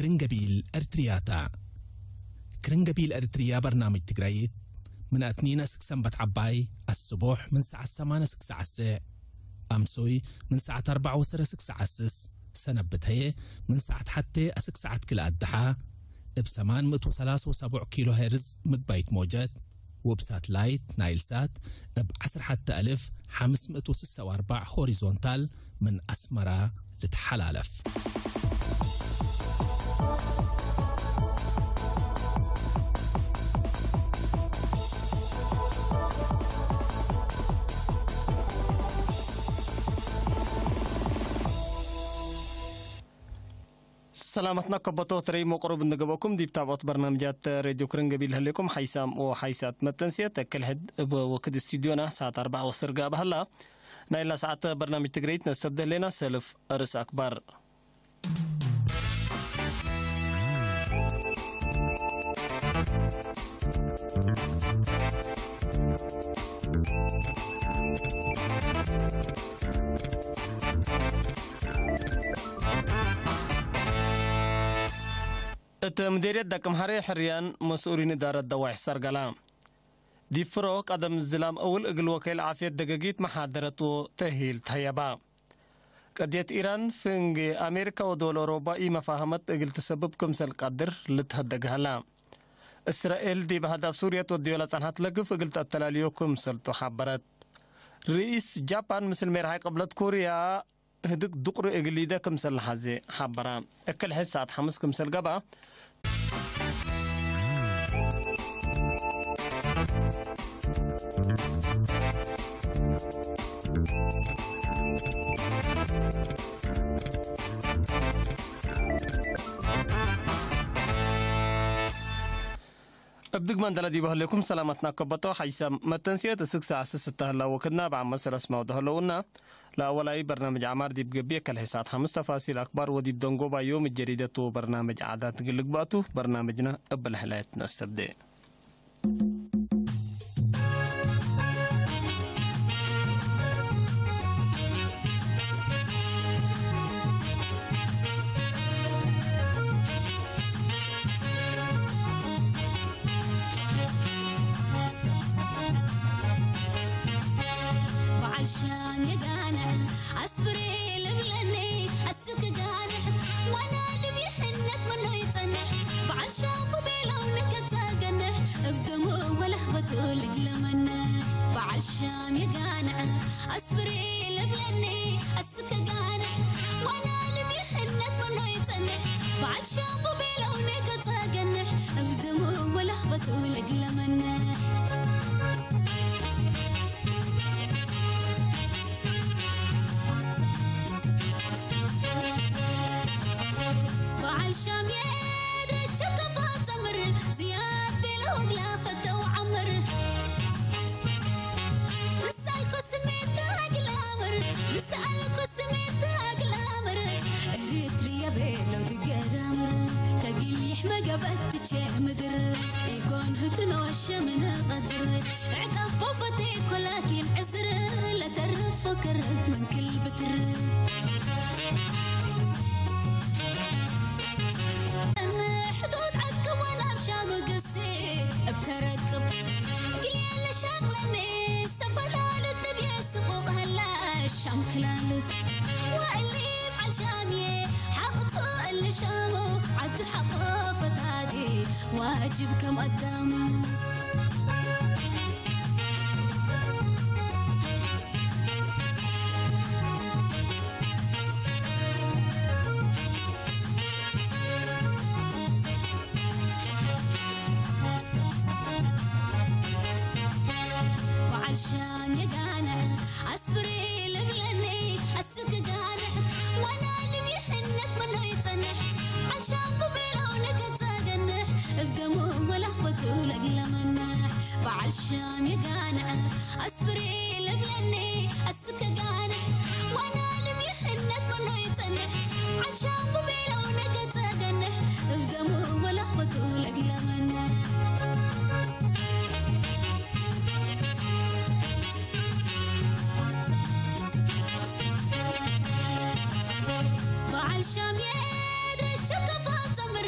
ክርንገቢል እርትርያታ። ክርንገቢል እርትርያ በርናምጅ ትግራይት። ምን ኣትኒን ኣስክ ሰንበት ዓባይ ኣስቦሕ ምን ሰዓት ሰማንያ ኣስክ ሰዓት ሰዕ። ኣምሶይ ምን ሰዓት ኣርባዕ ወሰረ ኣስክ ሰዓት ስስ። ሰነብት ሀየ ምን ሰዓት ሓቴ ኣስክ ሰዓት ክልኣት ድሓ። እብ ሰማን ምእት ወሰላሳ ወሰቡዕ ኪሎ ሄርዝ ምግባይት ሞጀት። ወብ ሳትላይት ናይል ሳት እብ ዓሰርተ ሓሙሽተ ኣልፍ ሓምስ ምእት ወስሳ ወኣርባዕ ሆሪዞንታል ምን ኣስመራ ልትሓላለፍ። ሰላማትና ከበቶ ትረይ መቅረብ እንገበኩም ዲብ ታብዖት በርናምጃት ሬድዮ ክርን ገቢል ህሌኩም ሓይሳም ወሓይሳት መተንስየት ክልሕድ እብ ወክድ ስቱዲዮና ሰዓት ኣርባዕ ወስርጋ ባህላ ናይላ ሰዓት በርናምጅ ትግረይት ነስተብደ ህሌና ሰልፍ ርስ ኣክባር። እት ምዴርየት ዳቅምሓሬ ሕርያን መስኡሊን እዳረት ደዋሕ ሰርገላ ዲፍሮ ቀደም ዝላም እውል እግል ወከይል ዓፍየት ደገጊት መሓደረትዎ ተሂል ተህየባ። ቀድየት ኢራን ፍንግ ኣሜሪካ ወዶል ኦሮባ ኢ መፋህመት እግል ትሰብብ ክምሰል ቃድር ልትሀደግ ሀላ። እስራኤል ዲብ ሃዳፍ ሱርየት ወድዮ ለጸንሐት ለግፍ እግል ተአተላልዮ ክምሰልቱ ሓበረት። ርኢስ ጃፓን ምስል ሜርሓይ ቅብለት ኮርያ ህድግ ዱቅሪ እግሊደ ክምሰል ለሓዜ ሓበራ። እክል ሕዝ ሰዓት ሓምስ ክምሰል ገባ። እብ ድግማን ደለዲ በህሌኩም ሰላማትና ከበጦ ሓይሳም መተንስየት እስክ ሰዓት ስስተ ህላ ወክድና ብዓመ ሰለስማው ደህለውና ለአወላይ በርናምጅ ዓማር ዲብ ገብየ ከልሒ ሰዓት ሓምስ ተፋሲል አክባር ወዲብ ደንጎባዮ ምጀሪደቱ በርናምጅ ዓዳት ግልግባቱ በርናምጅና እብል ሕላየት ነስተብደ። በዓል ሻም የጋንዕ ኣስፍሬ ልብለኒ ኣስክ ጋንሕ ዋና ድብ ይሕነት መኖ ይጸንሕ በዓል ሻም ቤለው ንከጸገንሕ እብደሙ ወለኽበቱ ልጅለመነ በዓል ሻም የጋንዕ ኣስፍሬ ልብለኒ ኣስክ ጋንሕ ዋና ድብ ይሕነት መኖ ይጸንሕ በዓል ሻም ቤለው ንከጸገንሕ እብደሙ ወለኽበቱ ልጅለመነ በዓል ሻምየ ድረሸ ከፋ ጸምር ዝያድ ቤለ ወግላ ፈተው ዓምር ምሳልኮ ስሜት ግላምር ምሳልኮ ስሜት ግላምር ኤሪትሪያ ቤለው ድገዳምር ከጊልሕ መገበት ትቼ ምድር ኢኮን ህትኖ ሸምን ቀድር ዕቀቦ ፈቴ ኮላኪን ዕዝር ለተርፍ ፈክር መንክል ብትር ሕጡት ዓቅቦ ናብ ሻሙ ግሲ እብተረቅብ ግልየ ለሻቅለኒ ሰፈላሉ ትብየ ስቁቕ ህላ ሻም ክላሉ ወእሊ በዓል ሻምየ ሓቕቱ እሊ ሻሙ ዓዲ ሓቆ ፈታዲ ዋጅብ ከም ኣዳሙ በዓል ሻም የጋንዕ ኣስፍሪ ልብለኒ ኣስክ ጋንሕ ዋና ልብ ይሕነት መኖ ይጸንሕ በዓል ሻም ብቤሎ ንከጸገንሕ እብደሙ ወላኽበቱ ለግለመንሕ በዓል ሻም የጋንዕ ኣስፍሪ ልብለኒ ኣስክ ጋንሕ ዋና ልብ ይሕነት መኖ ይጸንሕ በዓል ሻም ብቤሎ ንከጸገንሕ እብደሙ ወላኽበቱ ለግለመንሕ በዓል ሻምየ ድረሸ ከፋ ጸምር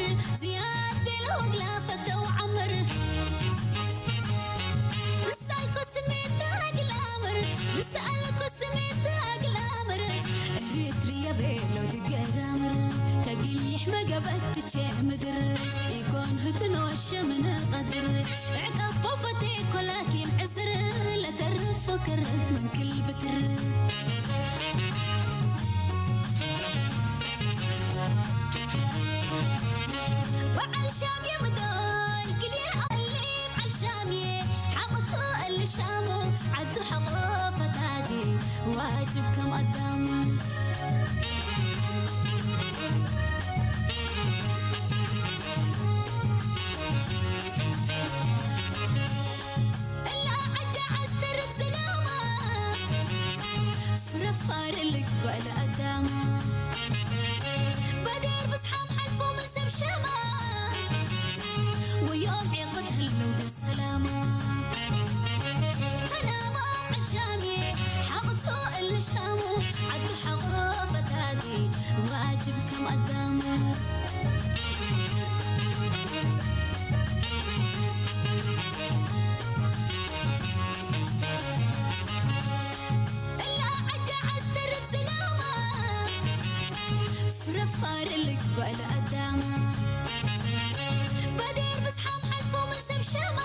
ምድር ይኮን ህትኖ ሸምን ቀድር ዕቀቦ ፈቴ ኮላኪን ዕስር ለተርፍ ፈክር መንክል ብትር በዓል ሻም የምዶይ ግዜ ኣሊ በዓል ሻም ሓቕቱ እልሻሙ ዓዱ ሓቆ ፈታዲ ዋጅብ ከም ኣዳሙ እላ ዓጃ ዓስተርፍ ዝላማ ፍረፋር ልግበል ኣዳማ በዴር ብስሓም ሓልፎ ምን ሰብ ሸማ ወዮም ዒቕት ህልው ሰላማ ከናማ ዓሻሚ ሓቕቶ እልሻሙ ዓዱ ሓቕሮ ፈታዲ ዋጅብ ከም ኣዳሙ እላ ዓጃ ዓስተርፍ ዝላማ ፍረፋር ልግበል ኣዳማ በዴር ብስሓም ሓልፎ ምን ሰብ ሸማ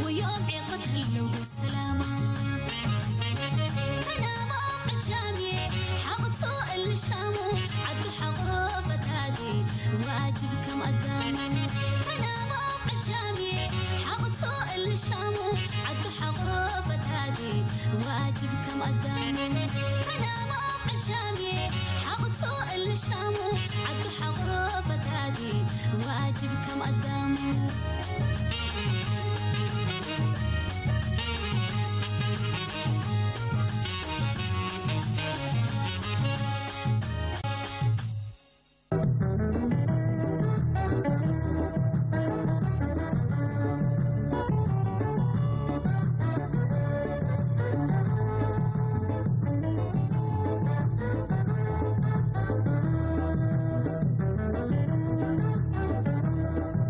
ወዮም ዒቕት ህልው ብሰላማ ከናማ ዓሻሚ ሓቕቶ እልሻሙ ዓዱ ሓቕሮ ፈታዲ ዋጅብ ከም ኣዳሙ ከናማ ዓሻሚ ሓቕቶ እልሻሙ ዓዱ ሓቕሮ ፈታዲ ዋጅብ ከም ኣዳሙ ከናማ ዓሻሚ ሓቕቶ እልሻሙ ዓዱ ሓቕሮ ፈታዲ ዋጅብ ከም ኣዳሙ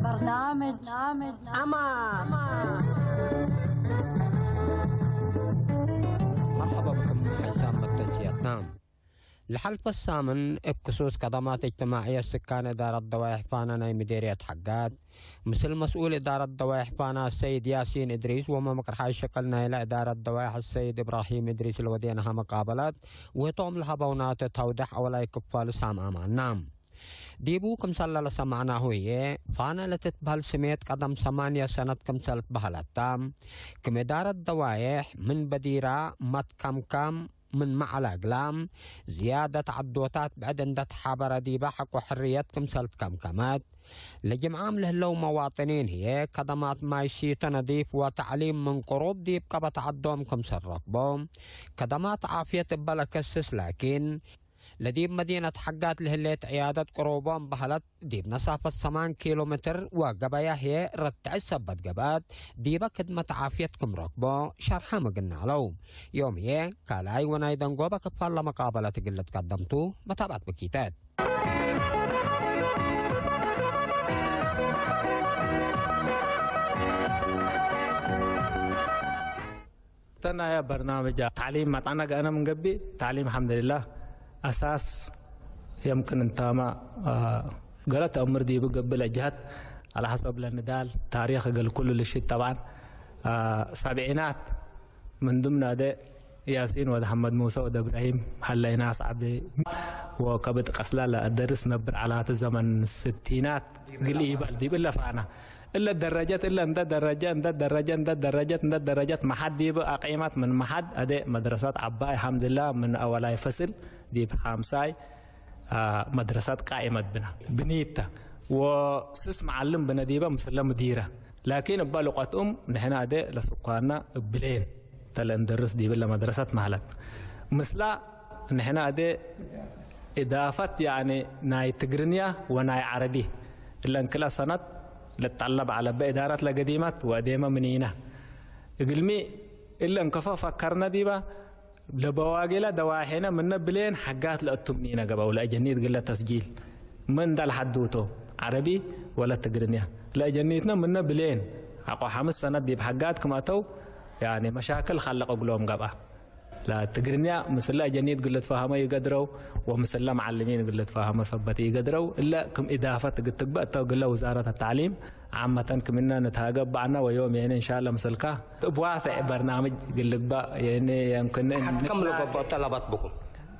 برنامج أمان. مرحبا بكم حسام بطل فيتنام. ዝሓልፈ ሳምን እብ ክሱስ ቀዳማት እጅትማዕየት ስካን እዳረት ደዋይሕ ፋና ናይ ምዴርየት ሓጋት፣ ምስል መስኡል እዳረት ደዋይሕ ፋና ሰይድ ያሲን እድሪስ ወመምቅርሓይ ሸቀል ናይላ እዳረት ደዋይሕ ሰይድ እብራሂም እድሪስ ለወዴንሃ መቃበላት፣ ውህቶም ለሀበውናተ ተውዳሕ አወላይ ክፋል ሳም አማና። ዲቡ ክምሰል ለሰማዕናሁ ህዬ፣ ፋና ለትትበህል ስሜት ቀደም ሰማንየ ሰነት ክምሰል ትበህለታ። ክም እዳረት ደዋይሕ ምን በዲራ መትከምከም ምን መዓላ እግላ፣ ዝያደት ዐዶታት ብዕድ እንደ ተሓበረ ዲበ ሐቆ ሕርየት ክምሰል ትከምከመት። ለጅምዓም ለህለው መዋጥኒን ህዬ፣ ከደማት ማይ ሲቶ ነዲፍ ወተዕሊም ምን ቅሩብ ዲብ ቀበት ዐዶም ክምሰል ረክቦ። ከደማት ዓፍየት እበ ለከስስ ላኪን፣ ለዲብ መዲነት ሐጋት ለህሌት ዕያደት ቅሩቦም በህለት፣ ዲብ ነሳፈት ሰማን ኪሎ ሜትር ወገበያ ህዬ ረትዐት ሰበት ገብአት፣ ዲበ ክድመት ዓፍየት ክም ረክቦ ሸርሐ ምግና ዐለው። ዮም ህዬ ካልኣይ ወናይ ደንጎበ ክፋል ለመቃበለት እግል ልትቀደምቱ መታብዐት ብኪተት። ተናያ በርናምጃ ታዕሊም መጣና ገአነ ምን ገቢ ታዕሊም አልሐምዱሊላህ አሳስ የምክን እንታማ ገለ ተአምር ዲቡ ገቢ ለጅሀት አልሐሰብ ለንዳል ታሪክ እግል ኩሉ ልሽት ጠብዓን ሳብዒናት ምን ድምና ደ ያሲን ወድ ሐመድ ሙሰ ወድ እብራሂም ሀለይና ሰዓብ ወከብድ ቀስላ ለአደርስ ነብር ዐላተ ዘመን ስቲናት ግል ኢባል ዲብ እለ ፋና እለ ደረጀት እለ እንደ ደረጀ እንደ ደረጀ እንደ ደረጀት እንደ ደረጀት መሐድ ዲብ አቂመት ምን መሐድ አደ መድረሰት ዐባይ ሐምድላ ምን አወላይ ፈስል ዲብ ሐምሳይ መድረሰት ቃኢመት ብነ ብኒተ ወስስ መዓልም ብነ ዲበ ምስለ ምዲረ ላኪን እበ ልቆት እም ንሕነ አደ ለስኳና እብሌን ተለእንደርስ ዲብለ መድረሰት ማለት ምስላ ንሕነ አደ እዳፈት ያኒ ናይ ትግርኛ ወናይ ዐረቢ እለን ክለ ሰነት ልጠለብ ዐለ በእዳረት ለገዲመት ወእዴመ ምኒነ እግልሚ እለን ከፎ ፈከርነ ዲበ ለበዋጌላ ደዋሄነ ምነ ብሌን ሐጋት ለእቱም ኒነ ገበው ለእጀኒት ግለ ተስጂል ምን ዳል ሐዱቶ ዐረቢ ወለ ትግርኛ ለእጀኒትነ ምነ ብሌን አቆ ሐምስ ሰነት ዲብ ሐጋት ክም አተው ያኒ መሻክል ኸለቅ እግሎም ገብአ። لا ትግርኛ ምስላ ጀኒት ግለት ፈሃመ ይገድረው ወምስላ መዓልሚን ግለት ፈሃመ ሰበት ይገድረው እለ ክም ኢዳፈት ግትግበእ እተው ግለ ውዛረት ተዕሊም ዓመተን ክምነ ንታገባዕና ወዮም የኔ እንሻላ ምስልካ ብዋሰዕ በርናምጅ ግልግባእ የኔ የምክን ከም ልገቦ ጠለባት ብኩም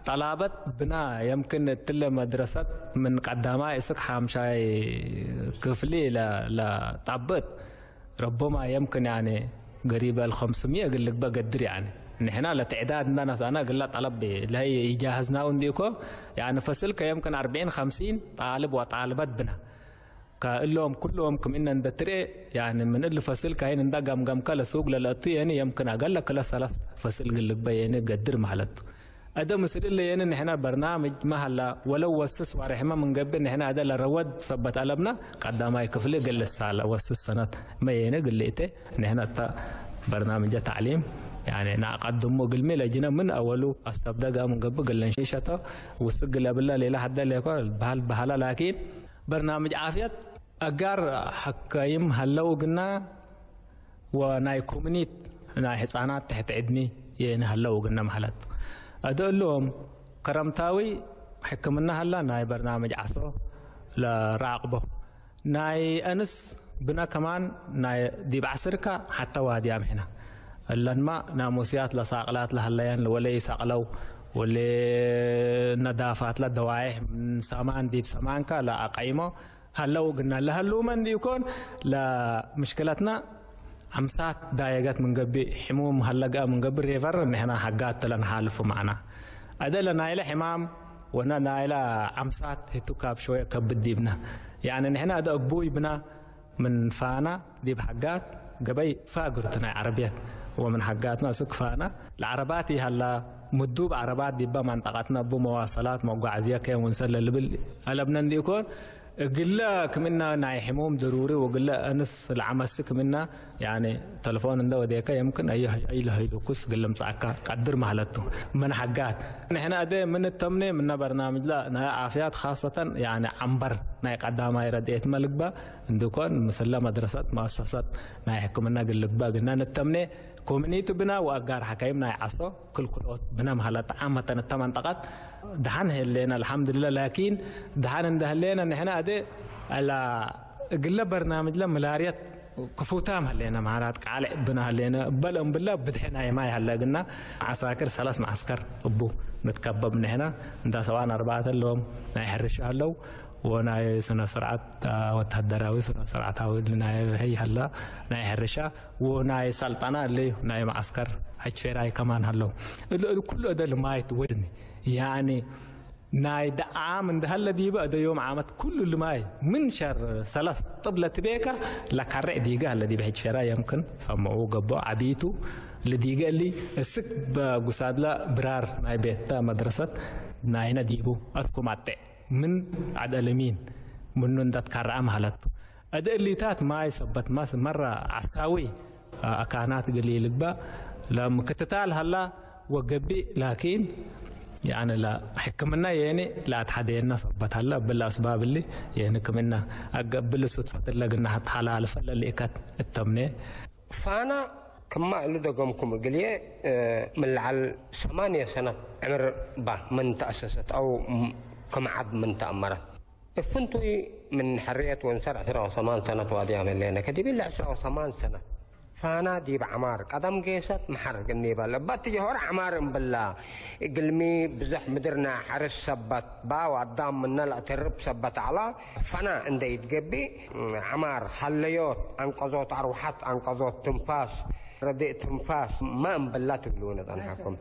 ጠላበት ብና የምክን እትለ መድረሰት ምን ቀዳማ እስክ ሓምሻይ ክፍሊ ለጣብጥ ረቦማ የምክን ያኔ ገሪበ ል خمسمية ግልግበ ገድር ያኔ ንሕና ለትዕዳድ እንዳ ነስኣና ግላ ጠለብ ለሀይ ይጃህዝናው እንዲኮ ያኔ ፈስል ከየምክን أربعين خمسين ጣልብ ወጣልበት ብና ከእሎም ኩሎም ክምነ እንደትርኤ ያኔ ምን እል ፈስል ካይን እንዳ ገምገምከ ለሱቅ ለለእቱ የኔ የምክን ኣገለ ክለ ሰለስ ፈስል ግልግበ የኔ ገድር ማለቱ እደ ምስል እለ የኔ ንሕና በርናምጅ መሀላ ወለው ወስስ ወርሕመ ምንገብእ ንሕና እደ ለረወድ ሰበት ኣለብና ቀዳማይ ክፍሊ ግልሳለ ወስስ ሰነት መየነ ግልእተ ንሕና እታ በርናምጀ ተዕሊም ያኔ ንኣቀድሙ ግልሚ ለጅነ ምን ኣወሉ ኣስተብደጋ ምንገብእ ግለን ሸተ ውስግ ለብላ ሌላ ሀደ ሌኮ በሃል በሃላ ላኪን በርናምጅ ዓፍየት ኣጋር ሐካይም ሀለው ግና ወናይ ኮሚኒት ናይ ህፃናት ትሕቲ ዕድሚ የንህለው ግና ማለት ኣደሎም ከረምታዊ ሕክምና ሀላ ናይ በርናምጅ ዓሶ ለራቅቦ ናይ ኣንስ ብና ከማን ናይ ዲብ ዓስርካ ሓታ ዋድያም ሕና እለንማ ናሙስያት ለሳቅላት ለሀለያን ወለ ይሳቅለው ወለ ነዳፋት ለደዋይሕ ሰማን ዲብ ሰማንካ ለኣቀይሞ ሀለው ግና ለሀሉመ እንዲኮን ለምሽክለትና ዓምሳት ዳየገት ምንገቢ ሕሙም ሀለጋ ምንገቢ ሬቨር ንሕና ሀጋት ለንሓልፉ ማዕና ኣደ ለናይለ ሕማም ወነ ናይለ ዓምሳት ህቱ ካብ ሸወ ከብድ ዲብና ያኒ ንሕና ኣደ ኣቡይ ብና ምን ፋና ዲብ ሀጋት ገበይ ፋግርቱ ናይ ዓረብየት ወምን ሀጋትና ስክ ፋና ለዓረባት ይሀላ ምዱብ ዓረባት ዲባ መንጠቀትና ቡ መዋሰላት መጓዓዝያ ከየን ውንሰለ ልብል ኣለብነ እንዲኮን እግለ ክምና ናይ ሕሙም ድሩሪ ወግለ እንስ ለዓመስ ክምና ያኔ ተለፎን እንደ ወዴከ የምክን ኣይለሀይሉኩስ ግለ ምጻካ ቀድር ማለቱ ምን ሐጋት ንሕና እደ ምን ተምኔ ምና በርናምጅ ላ ናይ ዓፍያት ካሰተን ያኔ ዓምበር ናይ ቀዳማይ ረድኤት መልግባ እንዲኮን ምስለ መድረሰት መአሰሰት ናይ ሕክምና ግልግባ ግና ንተምኔ ኮሚኒቲ ብና ወአጋር ሐካይም ናይ ዓሶ ክልኩልኦት ብና መሃላ ጠዓም መተን እተ መንጠቀት ደሓን ህሌና አልሐምዱሊላ ላኪን ደሓን እንደህሌና ንሕና ኣደ ኣላ እግለ በርናምጅ ለ ምላርየት ክፉታም ህሌና ማራት ቃልዕ ብና ህሌና በል እምብላ ብድሐ ናይ ማይ ሃለ ግና ዓሳክር ሰላስ ማዓስከር እቡ ንትከበብ ንሕና እንዳ ሰብዓን ኣርባዕተ ኣለዎም ናይ ሕርሻ ኣለዉ ወናይ ስነ ስርዓት ወታደራዊ ስነ ስርዓታዊ ናይ ርሀይ ሃላ ናይ ሕርሻ ወናይ ሰልጠና ኣለዩ ናይ ማዓስከር ሐጅ ፌራይ ከማን ሃለው እሉ እሉ ኩሉ እደ ልማየት ወድኒ ያኒ ናይ ደዓም እንደሀለ ዲበ እደ ዮም ዓመት ኩሉ ልማይ ምን ሸር ሰለስ ጥብ ለትቤካ ለካርዕ ዲገ ሀለ ዲበ ሐጅ ፌራ የምክን ሰምዑ ገቦ ዓቢቱ ልዲገ እሊ እስክ በጉሳድላ ብራር ናይ ቤተ መድረሰት ናይነ ዲቡ ኣስኩም ኣጤዕ ምን ዓድ ኣለሚን ምኑ እንዳትካርዓ ማህለቱ። እደ እሊታት ማይ ሰበት ማስ መራ ዓሳዊ ኣካናት ግሊ ልግባ ለምክትታል ሀላ ወገቢእ ላኪን ያኒ ላ ሕክምና የኒ ላትሓደየና ሰበት ሀላ ብል ኣስባብ እሊ የኒ ክምና ኣገብል ሱትፈት ለግና ተሓላልፈ ለልእከት እተምነ ፋና ክማ እሉ ደገምኩም እግልየ ምልዓል ሰማንየ ሰነት ዕምር ባ ምን ተኣሰሰት ኣው ከም ዓብ ምን ተኣመረት። እፍንቱይ ምን ሕርየት ወንሰር ዕስራ ወሰማን ሰነት ዋድያ መለነ ከዲብ ኢለ ዕስራ ወሰማን ሰነት ፋና ዲብ ዓማር ቀደም ጌሰት መሓር ግኒበል እባት ጀሆር ዓማር እምብላ እግልሚ ብዘሕ ምድርና ሓርስ ሰበት ባ ወኣዳም ምነ ለእተርብ ሰበት ኣዕላ ፈና እንደ ይትገቢ ዓማር ሀለዮት ኣንቀዞት ኣርውሓት ኣንቀዞት ትንፋስ ረድእ ትንፋስ ማ እምብላ ትብልውነ ጸንሓኩም።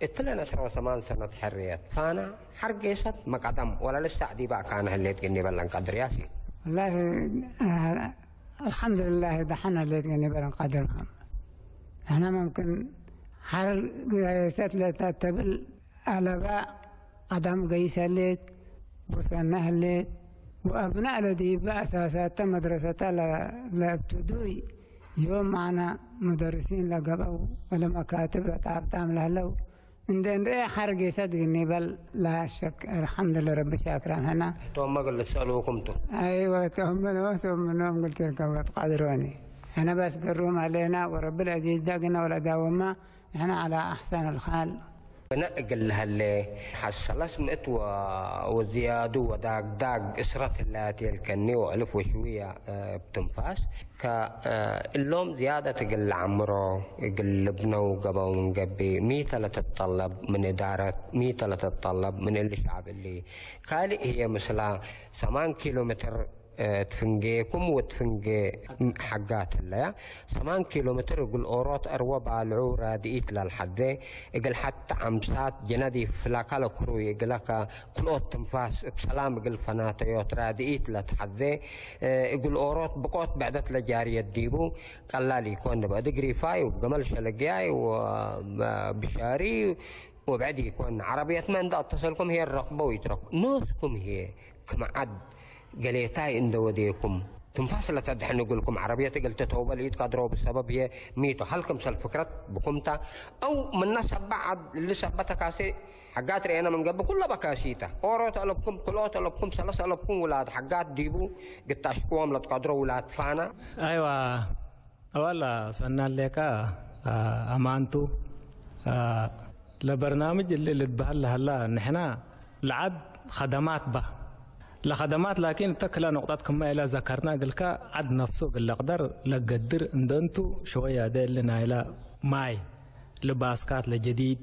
እትለን ዕስራ ወሰማን ሰነት ሕርየት ፋና ሓርጌሰት መቀደም ወላ ልሳዕ ዲባ ካነ ህሌት ግኒ በለን ቀድር ያሲ። والله الحمد لله دحنا اللي تقني بلن قادر محمد. احنا ممكن حر قيست لتتبل ألبا قدم قيس الليت وسنه الليت وأبناء الذي بأساسات مدرسة لا لا ابتدوي يوم معنا مدرسين لا قبوا ولا مكاتب لا تعب تعمل هلو እንደ እንደ ሓርጌሰት ግን ይበል ላሸክ አልሐምዱሊላህ ረቢ ሻክራን ሀና ቶም መግል ሰሉኩም ቱ አይወ ተምኖ ተምኖም ግልቴን ከወት ቃድሮኒ አነ በስ ገሩም አለና ወረብል አዚዝ ዳግና ወለዳወማ نحن على أحسن الحال. ብነእግል ለሀሌ ሐሰለስ ምእት ወዝያዱ ወዳግዳግ እስረት ህላያት የልከኒ ወእልፍ ወሽውያ እብ ትንፋስ ከእሎም ዝያደት እግል ለዐምሮ እግል ልብነው ገበው ምን ገብእ ሚተ ለትትጠለብ ምን እዳረት ሚተ ለትትጠለብ ምን እሊ ሸዕብ እሊ ካልእ ህዬ ምስላ ሰማን ኪሎ ሜትር ትፍንጌኩም ወትፍንጌ ሐጋት ህለያ። ሰማን ኪሎ ሜትር እግል ኦሮት ዐርወ ባልዑ ራድኢት ለልሐዜ እግል ሐቲ ዐምሳት ጀነዲፍ ለከለ ክሩይ እግለከ ክልኦት ትንፋስ እብ ሰላም እግል ፈናተዮት ራድኢት ለትሐዜ እግል ኦሮት ብቆት ብዕደት ለጃርየት ዲቡ ቀላል ኢኮን። እብ እድግሪፋይ ወብገመል ሸለግያይ ወብሻሪ ወብዕድ ኢኮን። ዐረብየትመ እንደ አተሰልኩም ህዬ ረክበው ይትረኩ። ኖስኩም ህዬ ክም ዐድ ገሌታይ እንደ ወዴኩም ትንፋስ ለተድሕን እግልኩም ዐረብየት እግል ትተውበ ለኢትቀድሮ ብሰበብ ህዬ ሚቶ። ሀል ክምሰል ፍክረት ብኩምታ አው ምነ ሰበ ዐድ እሊ ሰበ ተካሴ ሐጋት ርኤነ ምን ገብእ ኩለ በካሲተ። ኦሮት አለብኩም፣ ክልኦት አለብኩም፣ ሰለስ አለብኩም ውላድ ሐጋት ዲቡ ግድ ተአሽቅዎም ለትቀድሮ ውላድ ፋና። አይዋ አዋላ ሰናን ሌካ አማንቱ ለበርናምጅ እሊ ልትበሀል ለሀላ ንሕና ለዐድ ኸደማት ባ ለኸደማት ላኪን እተ ክለ ኑቅጠት ክመ ኢለ ዘከርና እግልካ ዐድ ነፍሱ እግል ለቅደር ለገድር እንደንቱ ሸወያ እደ እሊ ናይለ ማይ ልባስካት ለጀዲድ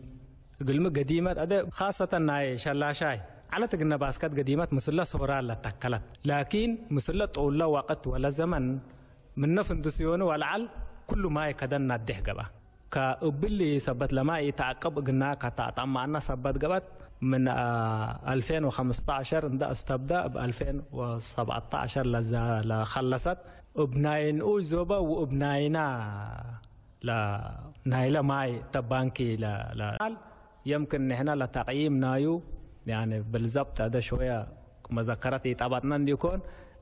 እግልሚ ገዲመት አደ ካሰተን ናይ ሸላሻይ ዐለት እግነ ባስካት ገዲመት ምስለ ሶራር ለተከለት ላኪን ምስለ ጡለ ወቅት ወለ ዘመን ምነ ፍንድስዮኑ ወለዐል ኩሉ ማይ ከደን ናዴሕ ገብአ። ከእብሊ ሰበት ለማይ ኢተዐቅብ እግና ከተአጠማአና ሰበት ገብአት። ምን አልፌን ወኸምስተ ዐሸር እንደ አስተብዳ እብ አልፌን ወሰብዐተ ዐሸር ለከለሰት እብ ናይ ንኡይ ዞበ ወእብ ናይና ናይለ ማይ እተ ባንኪ ለል የምክን ንሕና ለተቅይም ናዩ ብልዘብጥ አደ ሸወያ መዘከረት ኢጠበጥነ እንዲኮን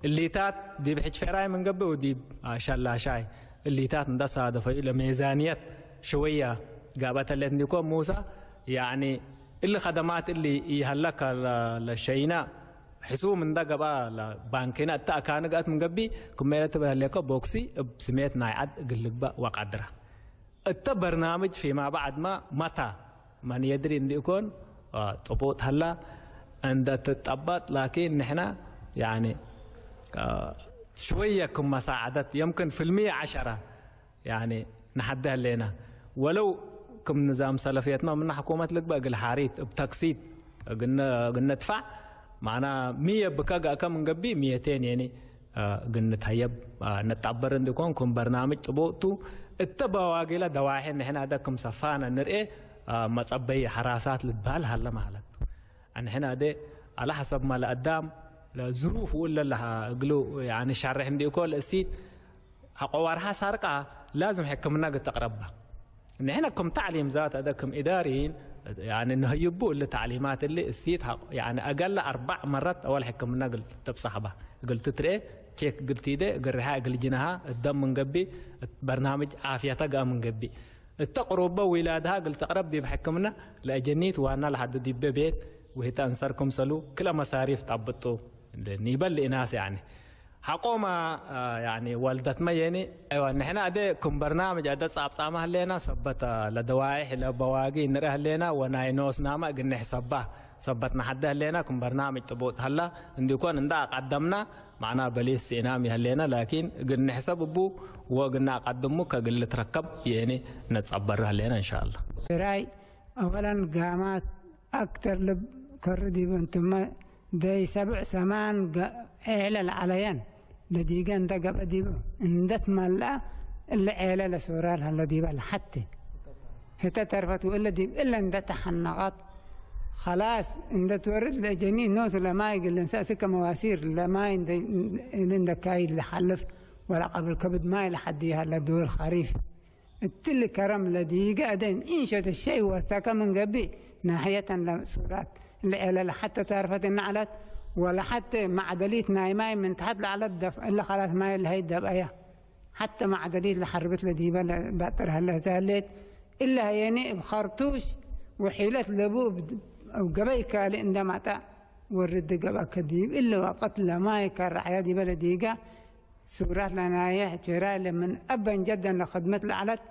እሊታት ዲብ ሕጅ ፌራይ ምን ገብእ ወዲብ ሸላሻይ እሊታት እንደ ሳደፈዩ ለሜዛንየት ሸወያ ጋብአት ህሌት እንዲኮን ሙሳ ያኒ እሊ ከደማት እሊ ኢሀለከ ለሸይና ሕሱም እንደ ገብአ ለባንኪና እተ አካንግአት ምን ገብእ ክመ ኢለ ትብል ህሌኮ ቦክሲ እብ ስሜት ናይ ዐድ እግል ልግበእ ወቀድረ። እተ በርናምጅ ፊማ በዕድመ መታ መን የድሪ እንዲእኮን ጥቡጥ ሀላ እንደ ትጠበጥ ላኪን ንሕና ያኒ ሽወየ ክም መሳዓደት የምክን ፍልምየ ዐሸረ ያኒ ንሓደ ህሌና ወለው ክም ንዛም ሰለፍየትማ ምነ ሕኩመት ልግበእ እግል ሓሪት እብ ተክሲት እግነ ድፋዕ ማዕና ምየ ብከ ገእከ ምን ገብእ ምየቴን የኒ እግል ንትሀየብ ነጣበር እንዲኮን ክም በርናምጅ ጥቡጥ ቱ። እተ በዋጊለ ደዋሒ ንሕና እደ ክም ሰፋነ ንርኤ መጸበይ ሐራሳት ልትበሀል ሀለ ማለት ቱ። ንሕና እደ አለ ሐሰብ ማለ አዳም ለዝሩፍ ውለ ለሃ እግሉ ያኒ ሻርሕ እንዲእኮ ለእሲት ሐቆ ዋርሓ ሳርቃ ላዝም ሕክምና ግተቅረባ። ንሕና ክም ታዕሊም ዛት አደ ክም ኢዳሪን ያኒ ንህይቡ እሊ ታዕሊማት እሊ እሲት ያኒ አገለ አርባዕ መረት አወል ሕክምና እግል ትብጻሕባ እግል ትትርኤ ቼክ እግል ቲደ እግል ርሓ እግል ጅነሃ እደም ምን ገብእ በርናምጅ ዓፍየተ ገአ ምን ገብእ እተ ቅሩበ ዊላድሃ እግል ተቅረብ ዲብ ሕክምና ለአጀኒት ዋና ለሐዱ ዲበ ቤት ውህተ እንሰር ክምሰሉ ክለ መሳሪፍ ጣብጡ ኒበል ኢናስ ያኒ ሐቆማ ያኒ ወልደትመ የኒ። አይዋ ንሕና አደ ክም በርናምጅ አደ ጻብጻማ ህሌና ሰበት ለደዋይሕ ለበዋጊ ንረ ህሌና ወናይ ኖስናማ እግል ንሕሰባ ሰበት ነሐደ ህሌና ክም በርናምጅ ጥቡጥ ሀላ እንዲኮን እንዳ አቀደምና ማዕና በሊስ ስኢናም ይህሌና ላኪን እግል ንሕሰብ እቡ ወእግል ነአቀድሙ ከእግል ልትረከብ የኒ ነጸበር ህሌና እንሻአላህ። ራይ አወለን ጋማት አክተር ልብ ከር ዲቡ እንትመ ደይ ሰብዕ ሰማን ዔለ ለዐለየን ለዲገ እንደ ገብአ ዲቡ እንደ ትመልአ እለ ዔለ ለሶራር ሀለ ዲበ ለሐቲ ህተ ተርፈት ወእለ ዲብ እለ እንደ ተሐነቀት ኸላስ እንደ ትወርድ ለጀኒ ኖሱ ለማይ እግል እንሰእስከ መዋሲር ለማይ እሊ እንደ ካይድ ለሐልፍ ወለቀብል ከብድ ማይ ለሐዲ ሀለ ዱል ኸሪፍ እትሊ ከረም ለዲገ አደን ኢንሸት ሸይ ወሰከ ምን ገብእ ናሕየተን ለሱራት ለዔለ ለሐተ ታርፈት ነዐለት ወለሐተ ማዕደሊት ናይ ማይ ምን ተሐት ለዐለት ደፍ እለ ኸላስ ማይ ለሀይ ደብአያ ሐተ ማዕደሊት ለሐርብት ለዲበ ለባጥር ሀለ ህተ ህሌት እለ ሀየኒ እብ ኸርቱሽ ወሒለት ለቡ እብ ገበይ ካልእ እንደ ማጣ ወርድ ገብአ ከዲብ እለ ወቅት ለማይ ከረዐያ ዲበ ለዲገ ሱራት ለናየ ፌራይ ለምን አበን ጀደን ለክድመት ለዐለት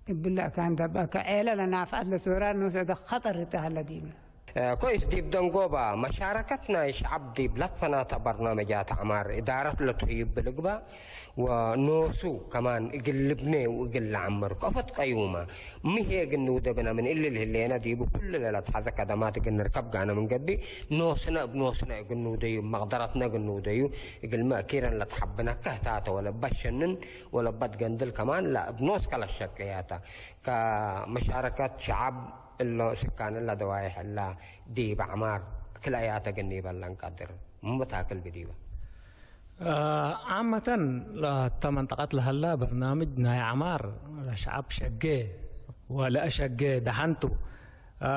እብላእካ እንተባካ ዔለ ለናፍዓት ለሶራል ኖሰ እደ ኸጠር እተሃለ ዲብና። እ፣ ኮይስ ዲብ ደንጎባ መሻረከት ናይ ሸዓብ ዲብ ለትፈናተ በርናመጃት ዐማር እዳረት ለትህዩ እብ ልግባእ ወኖሱ ከማን እግል ልብኔ ወእግል ለዐምር ከፎት ቀዩማ ምሄ እግል ንውደ ብነ ምን እሊ ልህሌነ ዲቡ ኩሉ ለለትሐዘ ከደማት እግል ንርከብ ጋነ ምን ገብእ ኖስነ እብ ኖስነ እግል ንውደዩ እብ መቅደረትነ እግል ንውደዩ እግል መእኪረን ለትሐብነ ከህታተ ወለበሸንን ወለበትገንድል ከማን ለእብ ኖስከ ለሸቅያተ። ከመሻረከት ሸዓብ እሎ ስካን እለ ደዋይሕ እለ ዲብ ዐማር ክልአያተ እግል ኒበለ እንቀድር። ምን በታክል ብዲበ። አ፣ ዓመተን ለተ መንጠቀት ለሀላ በርናምጅ ናይ ዐማር ለሸዓብ ሸጌ ወለአሸጌ ደሐንቱ። አ፣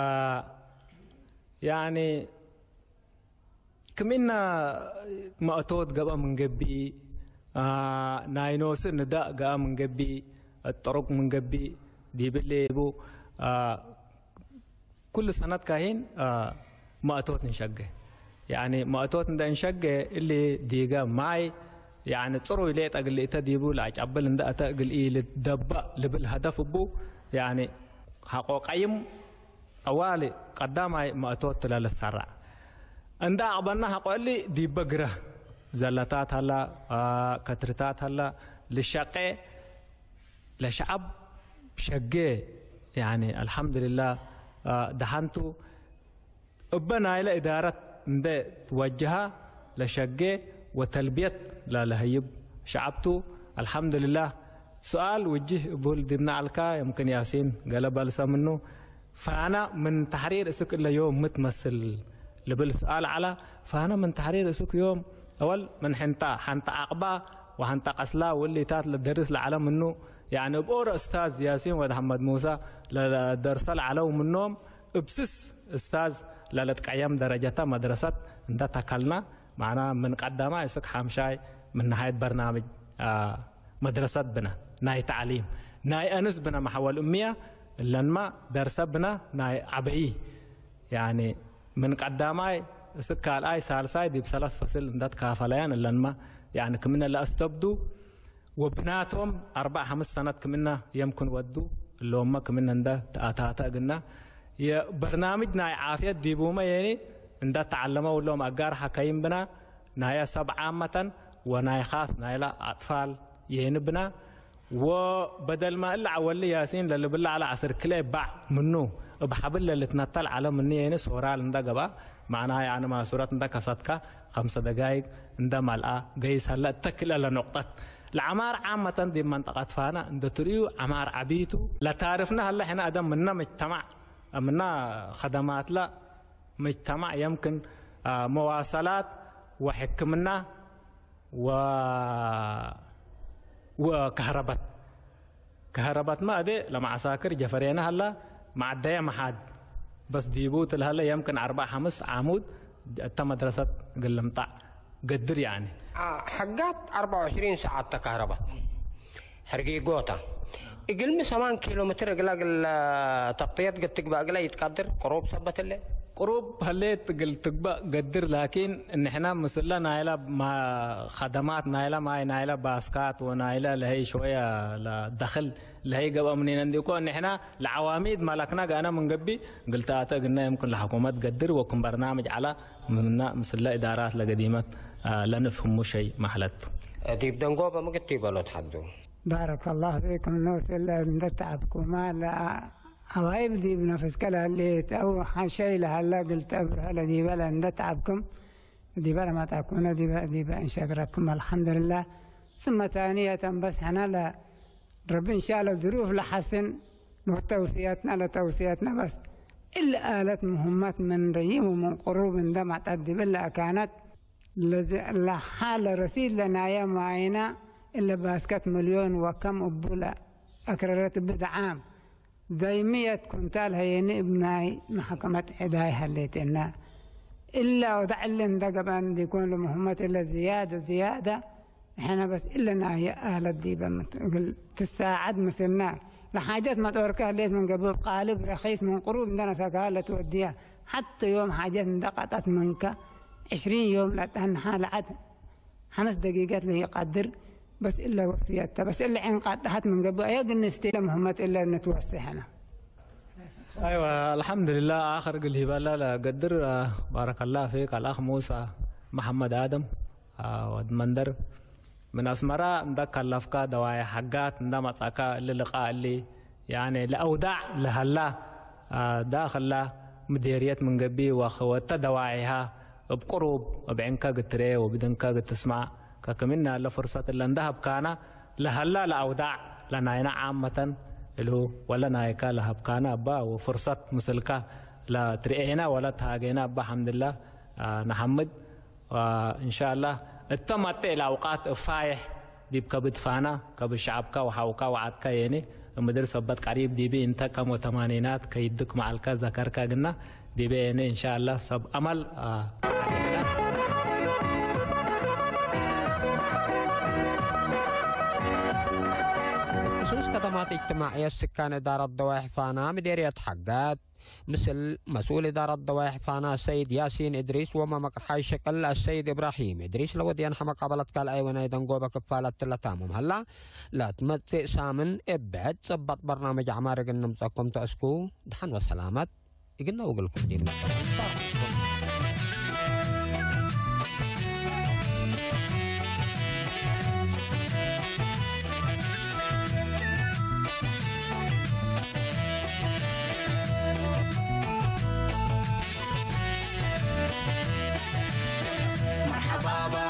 ያኒ ክምእና መእቶት ገብአ ምን ገብእ፣ አ፣ ናይ ኖስ ንዳእ ገአ ምን ገብእ፣ ጠሩቅ ምን ገብእ ዲብሌ ቡ፣ አ፣ ኩሉ ሰነት ካሂን፣ አ፣ መእቶት እንሸገ። ያኒ መእቶት እንደ እንሸገ እሊ ዲገ ማይ፣ ያኒ ጽሩይ ሌጠ እግል እተ ዲቡ ለአጨብል እንደ እተ እግል ኢልትደበእ ልብል ሀደፍ እቡ፣ ያኒ ሐቆ ቀይም ጠዋሊ ቀዳማይ መእቶት ለልሰራዕ። እንዳ አቅበና ሐቆ እሊ ዲበ ግረ ዘለታት ሀላ፣ አ፣ ከትርታት ሀላ ልሸቄ ለሸዓብ ሸጌ፣ ያኒ አልሐምዱሊላህ፣ አ፣ ደሐንቱ እበ ናይለ እዳረት እንደ ትወጅሃ ለሸጌ ወተልብየት ለለሀይብ ሸዓብቱ። አልሐምዱሊላህ። ሱኣል ውጅህ እቡል ዲብና አልካ፣ የምክን ያሲን ገለ በልሰ ምኑ። ፋና ምን ተሕሪር እስክ እለ ዮም ምትመስል ልብል ሱኣል ዐላ። ፋና ምን ተሕሪር እስክ ዮም አወል ምን ሕንጣ፣ ሐንጣ አቅባ ወሐንጣ ቀስላ ወሊታት ለደርስ ለዐለ ምኑ። ያኒ እብ ኦሮ እስታዝ ያሲን ወድ ሐመድ ሙሳ ለደርሰ ለዐለው ምኖም እብ ስስ እስታዝ ለልትቀየም ደረጀተ መድረሰት እንደ ተከልና፣ ማዕና ምን ቀዳማይ እስክ ሐምሻይ ምን ነሃየት በርናምጅ፣ አ፣ መድረሰት ብነ ናይ ተዕሊም፣ ናይ አኑስ ብነ መሐወል እምየ እለንማ ደርሰ ብነ ናይ ዐበዪ፣ ያኒ ምን ቀዳማይ እስክ ካልኣይ ሳልሳይ ዲብ ሰለስ ፈስል እንደ ትካፈለያን እለንማ፣ ያኒ ክምነ ለአስተብዱ ወብናቶም አርባዕ ሐምስ ሰነት ክምነ የምክን ወዱ እሎመ ክምነ እንደ ተአታተ እግና የበርናምጅ ናይ ዓፍየት ዲቡመ የኒ እንደ ተዓለመው እሎም አጋር ሐከይም ብና ናየ ሰብ ዓመተን ወናይ ኻስ ናይላ አጥፋል የኒ ብና ወበደልማ እለ ዐወሊ ያሲን ለልብላ ዐለ ዐስር ክልኤ ባዕ ምኑ እብ ሐብል ለልትነተል ዐለ ምኑ የኒ ሶራል እንደ ገብአ ማዕና ያኒ ማሱረት እንደ ከሰትካ ኸምሰ ደጋይግ እንደ መልአ ገይስ ሀለ እተክል እለ ኖቅጠት። ለዐማር ዓመተን ዲብ መንጠቀት ፋና እንደ ትርእዩ ዐማር ዐቢቱ ለታርፍነ ሀለ ሕነ አደም ምነ ምጅተማዕ ምነ ኸደማትለ ምጅተማዕ የምክን፣ አ፣ መዋሰላት ወሕክምና ወ-፣ ወከህረበት። ከህረበትመ እዴ ለመዓሳክር ጀፈሬነ ሀላ፣ መዓደየ መሓድ በስ ዲቡ ትልሀለ የምክን አርበዕ ሐምስ ዓሙድ እተ መድረሰት እግል ልምጣዕ ገድር ያኒ። አ፣ ሐጋት አርበዕ ወዕሽሪን ሰዓት ተካህረበት። ሕርጊጎታ እግልሚ ሰማን ኪሎ ሜትር እግላ እግል ተቅጥየት እግል ትግባእ እግላ ይትቀድር ቅሩብ ሰበት እለ። ቅሩብ ሀሌት እግል ትግባእ ገድር፣ ላኪን ንሕና ምስለ ናይላ ማ-፣ ኸደማት ናይላ ማይ ናይላ ባስካት ወናይላ ለሀይ ሸወያ ለደኽል ለሀይ ገብአ ምኒነ እንዲኮ ንሕና ለዐዋሚድ መለክና ጋነ ምን ገቢ ግልታተ እግና የምክን ለሐኩመት ገድር ወክም በርናምጅ ዐላ ምና ምስለ እዳራት ለገዲመት፣ አ፣ ለንፍህሙ ሸይ ማሕለት። ዲብ ደንጎበ ምግት ይበሎት ሐዱ። ባረከላሁ ፊኩም። ኖስ እለ እንደ ተዓብኩማ ለአዋይብ ዲብ ነፍስከ ለህሌት አው ሐሸይ ለሀለ ግልተ ብርሀ ለዲበ ለእንደ ተዓብኩም ዲበ ለመጣኩነ ዲበ፣ ዲበ እንሸግረኩም አልሐምዱልላህ። ስመ ታንየተን በስ ሕነ ለ ረቢ እንሻአላህ ዝሩፍ ለሐስን ወተውስየትና ለተውስየትና በስ እሊ አለት ሙህመት ምን ረይም ወምን ቅሩብ እንደ መጠት ዲብለ አካነት ለዚ ለሓለ ረሲድ ለናየ ማይና እለ ባስከት ምልዮን ወከም እቡ ለአክረረት ብድዓም ዳይምየት ኩንታል ሀየኒ እብ ናይ መሐከመት ዕዳይ ሀሌቴና። እላ ወዳዕሊ እንደ ገብአን እንዲኮን ለሙህመት እለ ዝያደ ዝያደ ሕነ በስ እለ ናየ አለት ዲበ ምት-፣ እግል ትሳዓድ ምስልና። ለሓጀት መጦርከ ህሌት ምን ገብእ ቃልብ ረኺስ ምን ቅሩብ እንደ ነሰካ ለትወድያ። ሐተ ዮም ሓጀት እንደ ቀጠት ምንከ ዕሽሪን ዮም ለጠንሓ ለዐድ ሐምስ ደቂቀት ለኢቀድር بس إلا وصيتها، بس إلا عين قاطعت من قبل، يا قلنا استلم هم إلا نتوسعنا. أيوة، الحمد لله. آخر قل هبالة لقدر، آه، بارك الله فيك، الأخ موسى محمد آدم، آه، ود مندر من أسمرة، عندك اللفكة دواعي حقات، عندها مطاكا اللي لقاء اللي، يعني، لأودع لهلا، آه، داخل لا مديرية من قبي وخوات دواعيها بقروب، بعينك قتري وبدنك قتسمع، ككمنا لفرصة اللي عندها بكانا، لهلا لأودع لناينا عامة، اللي هو ولا نايكا لهبكانا أبا، وفرصة مسلكة لا ترئينا ولا تهاجينا أبا، الحمد لله. آه، نحمد. وإن شاء الله التمت إلى أوقات فايح ديب كبد فانا كب شعبك وحوك وعدك يعني مدير سبت قريب ديبي انت كم وثمانينات كيدك معلك ذكرك قلنا ديبي يعني إن شاء الله سب أمل، آه، ክሱስ ከተማት እጅትማዕየት ስካን እዳረት ደዋይሕ ፋና ምዴርየት ሓጋት ምስል መስኡል እዳረት ደዋይሕ ፋና ሰይድ ያሲን እድሪስ ወመመቅርሓይ ሸቅል ኣሰይድ እብራሂም እድሪስ ለወድየን ሐመቃበለት ካልኣይ ወናይ ደንጎበ ክፋለት ለታሙም ሀላ ለትመጽእ ሳምን እብዕድ ጽባጥ በርናመጅ ኣዕማርግ እንምጸኩም ተእስኩ ድሓን ወሰላመት እግና ወግልኩም ዲም مرحبا با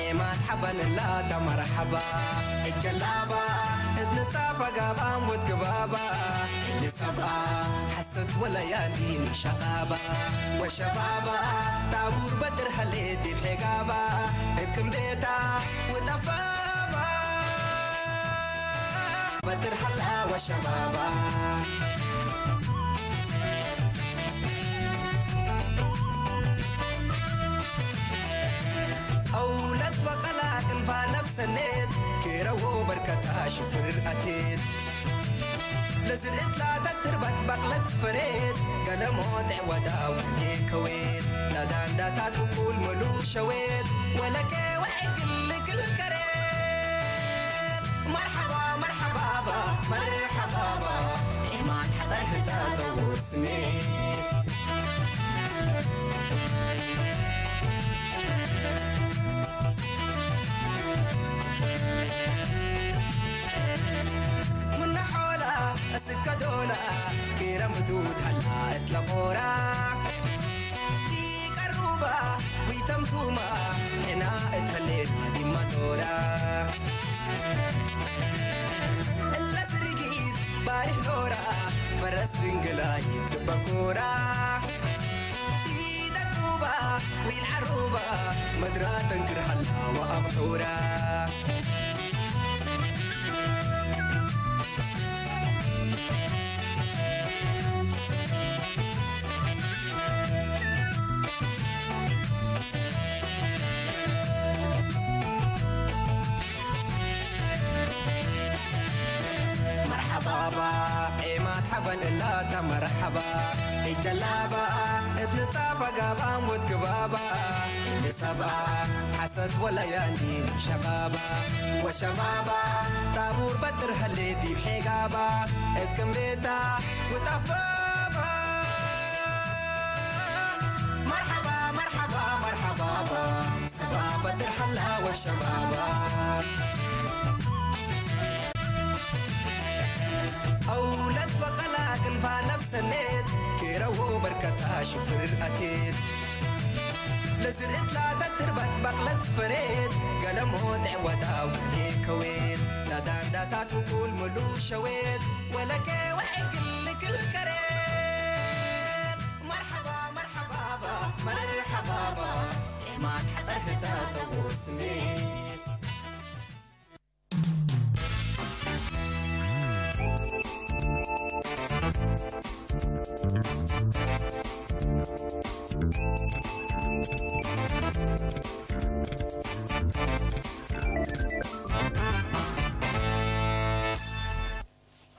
عماد حبا لا مرحبا الجلابا ابن صافا قابان وتقبابا اللي سبقا حست ولا يالين شقابا وشبابا طابور بدر هليتي بحقابا ابكم بيتا وتفابا بدر هلا وشبابا أولاد وقلا كنفا نفس النت كيرو بركتا شفر أتيت لزرقت لا تتربت بقلت فريت قلموت عودا وكويت لا دان داتات وكل ملو شويت ولا كي وعي كل كل كريت مرحبا مرحبا با مرحبا با إيمان حضر هتا دوسني من حولا أسكدونا كيرم دود هلا اتلقورا كي قروبا ويتمتوما هنا اتهلينا دي مدورا እላ ስርጊት ባሪኽ ኖራ ፈረስ ድንግላይት ልበ ኮራ ኢደ ጡባ ዊል ዓሩባ መድራ ተንክር ሃላዋ ኣብ ሑራ مرحبا با عماد حبا إلا مرحبا الجلابا ابن صافا قابا موت قبابا ابن سبعة حسد ولا يالين شبابا وشبابا طابور بدر هليتي بحقابا اتكم بيتا وتفابا مرحبا مرحبا مرحبا با سبابة الحلاوة شبابا أولاد وقلا كنفا نفس النت كيرو بركتا شفر أتيت لزرقت لا تتربت بقلت فريت قلموت عودا ولي كويت لا دان داتات وكل ملو شويت ولا كي وعي كل كل كريت مرحبا مرحبا با مرحبا با إيمان حضر هتا توسني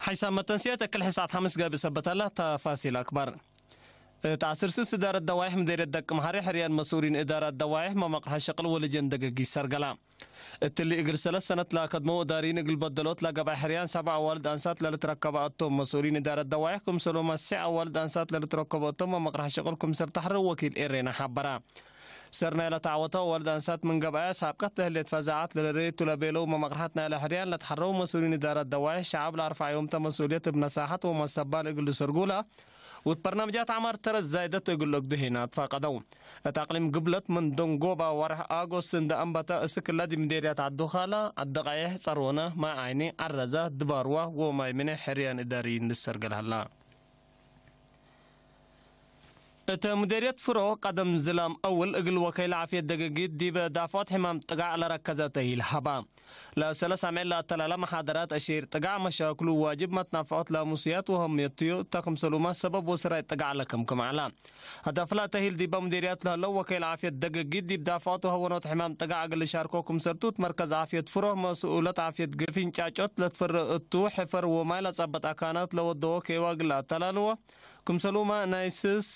ሓይሳብ መተንስያ ተክል ሕሳት ሓምስ ገብእ ሰበታላ ተፋሲል ኣክባር እታ ዓስር ስስ እዳረት ደዋይሕ ምደይረት ደቂ መሓሪ ሕርያን መሱሪን እዳራት ደዋይሕ መማቕርሓ ሸቕል ወልጀን ደገጊ ሰርገላ እትሊ እግል ሰለስ ሰነት ላከድሞ ዳሪን እግል በደሎት ላገባይ ሕርያን ሰባ ኣዋልድ ኣንሳት ለልትረከበ ኣቶም መስኡሊን እዳረት ደዋይሕ ክምሰሎም ኣስዕ ኣዋልድ ኣንሳት ለልትረከበ ኣቶም መመቅራሕ ሽቅል ክምሰል ተሕረ ወኪል ኤሬና ሓበራ። ሰርናይ ለተዓወተ ኣዋልድ ኣንሳት ምን ገብኣያ ሳብቀት ለህሌት ፈዛዓት ለለደየቱ ለቤለው መመቅርሓት ናይ ለሕርያን ለተሐረው መስኡሊን እዳረት ደዋይሕ ሸዓብ ለኣርፋ ዮምተ መስኡልየት እብ ነሳሓት ወመሰባል እግል ዝሰርጉላ ውት በርናምጃት ዓማር ተረት ዛይደት እግል እግዱ ሄና ትፋቀደው። እት ኣቅሊም ግብለት ምን ደንጎባ ወርሕ ኣጎስት እንደ ኣንበተ እስክላ ዲብ ምዴርያት ዓዱ ኻላ፣ ዓዲ ቃይሕ፣ ጸርወነ፣ ማይ ዓይኒ፣ ዓረዛ፣ ድባርዋ ወማይ ምነ ሕርያን እዳሪ ንሰርገል ሃላ። እተ ምዴርየት ፍሮ ቀደም ዝላም ኣውል እግል ወከይል ዓፍየት ደገጊት ዲበ ዳፍዖት ሕማም ጥጋዕ ለረከዘተ ይልሃባ። ለሰለስ ዓመት ለአተላላ መሓደራት አሺር ጥጋዕ መሻክሉ ዋጅብ መትናፍዖት ለሙስያት ወሀምየትዮ እተ ክምሰሉማ ሰበብ ወስራይ ጥጋዕ ለከምክም ዓላ። ሀዳፍላ ተሂል ዲባ ሙዲርያት ለህለው ወከይል ዓፍየት ደገጊት ዲብ ዳፍዖት ወሀወኖት ሕማም ጥጋዕ እግል ሻርኮ ክምሰልቱት መርከዝ ዓፍየት ፍሮህ መስኡለት ዓፍየት ግፊን ጫጮት ለትፈረ እቱ ሕፈር ወማይ ለጸበጥ አካናት ለወደዎ ከይዋ እግል አተላልዎ ክምሰሉማ ናይ ስስ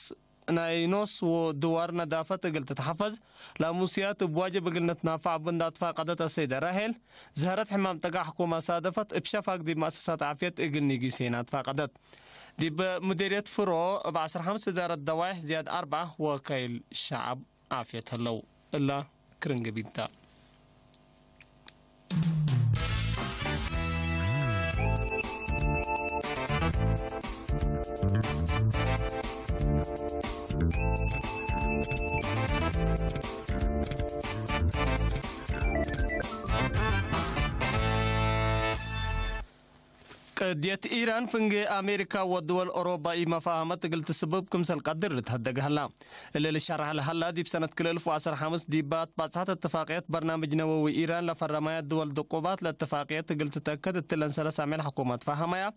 ናይ ኖስ ወድዋር ነዳፈት እግል ትትሓፈዝ፣ ላሙስያት እብ ዋጅብ እግል ንትናፋዕ እብ እንዳ ትፋቀደት አሰይደ ራሄል፣ ዝሀረት ሕማም ጠጋሕ ኮማ ሳደፈት እብ ሸፋግ ዲብ መእሰሳት ዓፍየት እግል ኒጊስ ሄና ትፋቀደት። ዲብ ሙዲርየት ፍሮ እብ ዐስር ሐምስ እዳረት ደዋይሕ ዝያድ አርብዓ ወከይል ሸዓብ ዓፍየት ህለው። እላ ክርንግቢብታ። ቅድየት ኢራን ፍንጌ ኣሜሪካ ወድወል ኦሮባ ኢመፋሃመት እግል ትስብብ ክምሰል ቀድር ልትሀደግ ሀላ። እለ ልሸራሕ ለሀላ ዲብ ሰነት ክልኤ እልፍ ወዐስር ሐምስ ዲባት ባጽሐት እትፋቅየት በርናምጅ ነወዊ ኢራን ለፈረማያ ድወል ድቁባት ለእትፋቅየት እግል ትተክድ እትለን ሰለስ ዓሜል ሕኩመት ፈሀመያ።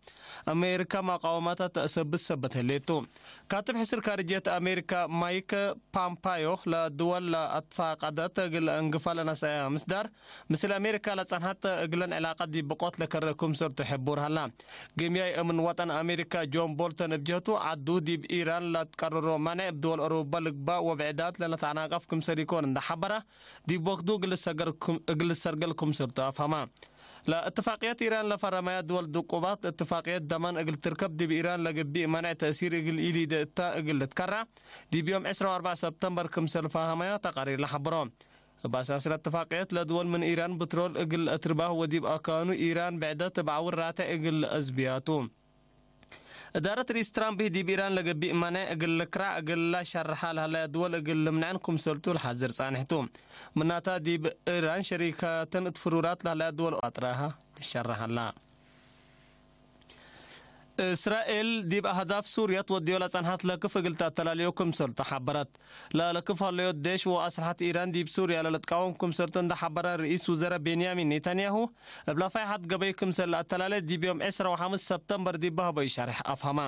ኣሜሪካ መቃወማታ ተእሰብት ሰበት ህሌቱ። ካትብ ሕስር ካርጅየት ኣሜሪካ ማይክ ፓምፓዮ ለድወል ለአትፋቀደት እግል እንግፋ ለነሰአያ ምስዳር ምስል ኣሜሪካ ለጸንሐት እግለን ዕላቀት ዲብ ብቆት ለከረ ክምሰልቱ ሕቡር ሀላ። ግምያይ እምን ወጠን ኣሜሪካ ጆን ቦልተን እብ ጀህቱ ዓዱ ዲብ ኢራን ለትቀርሮ ማንዕ እብ ድወል ኦሮባ ልግባእ ወብዕዳት ለለተዓናቀፍ ክምሰል ኢኮን እንዳ ሐበራ ዲብ ወክዱ እግል ሰገር ክም-፣ እግል ሰርገል ክምሰልቱ አፍሀማ። ለእትፋቅየት ኢራን ለፈረመያ ድወል ድቁባት እትፋቅየት ደማን እግል ትርከብ ዲብ ኢራን ለግቢእ ማንዕ ተእሲር እግል ኢሊደ እታ እግል ልትከራ ዲብ ዮም ዕስራ ወአርባዕ ሰብተምበር ክምሰል ፈሀመያ ተቃሪር ለሐብሮ። እብ አሳስ ለእትፋቅየት ለድወል ምን ኢራን ብትሮል እግል ለአትርባህ ወዲብ አካኑ ኢራን ብዕደት እብ ዐውር ራትዕ እግል ለአዝብያቱ። እዳረት ርኢስ ትራምፕ ዲብ ኢራን ለገቢእ ማንዕ እግል ልክራዕ እግል ለሸርሓ ለሀለያ ድወል እግል ልምንዐን ክምሰልቱ ለሓዝር ጻንሕቱ። ምናታ ዲብ ኢራን ሸሪካተን እት ፍሩራት ለሀለያ ድወል አጥራሃ ልሸርሓላ። እስራኤል ዲብ አህዳፍ ሱርያ ትወድዮ ለጸንሐት ለክፍ እግል ተአተላልዮ ክምሰልቱ ሐበረት። ለለክፍ ሀለዮት ዴሽ ወአስልሐት ኢራን ዲብ ሱርያ ለልትቃወም ክምሰልቱ እንደ ሐበረ ርኢስ ውዘረ ቤንያሚን ኔታንያሁ፣ እብ ለፋይሐት ገበይ ክምሰል ለአተላለ ዲብ ዮም ዕስራ ወሐምስ ሰብተምበር ዲብ በሀበዩ ሸርሕ አፍሀመ።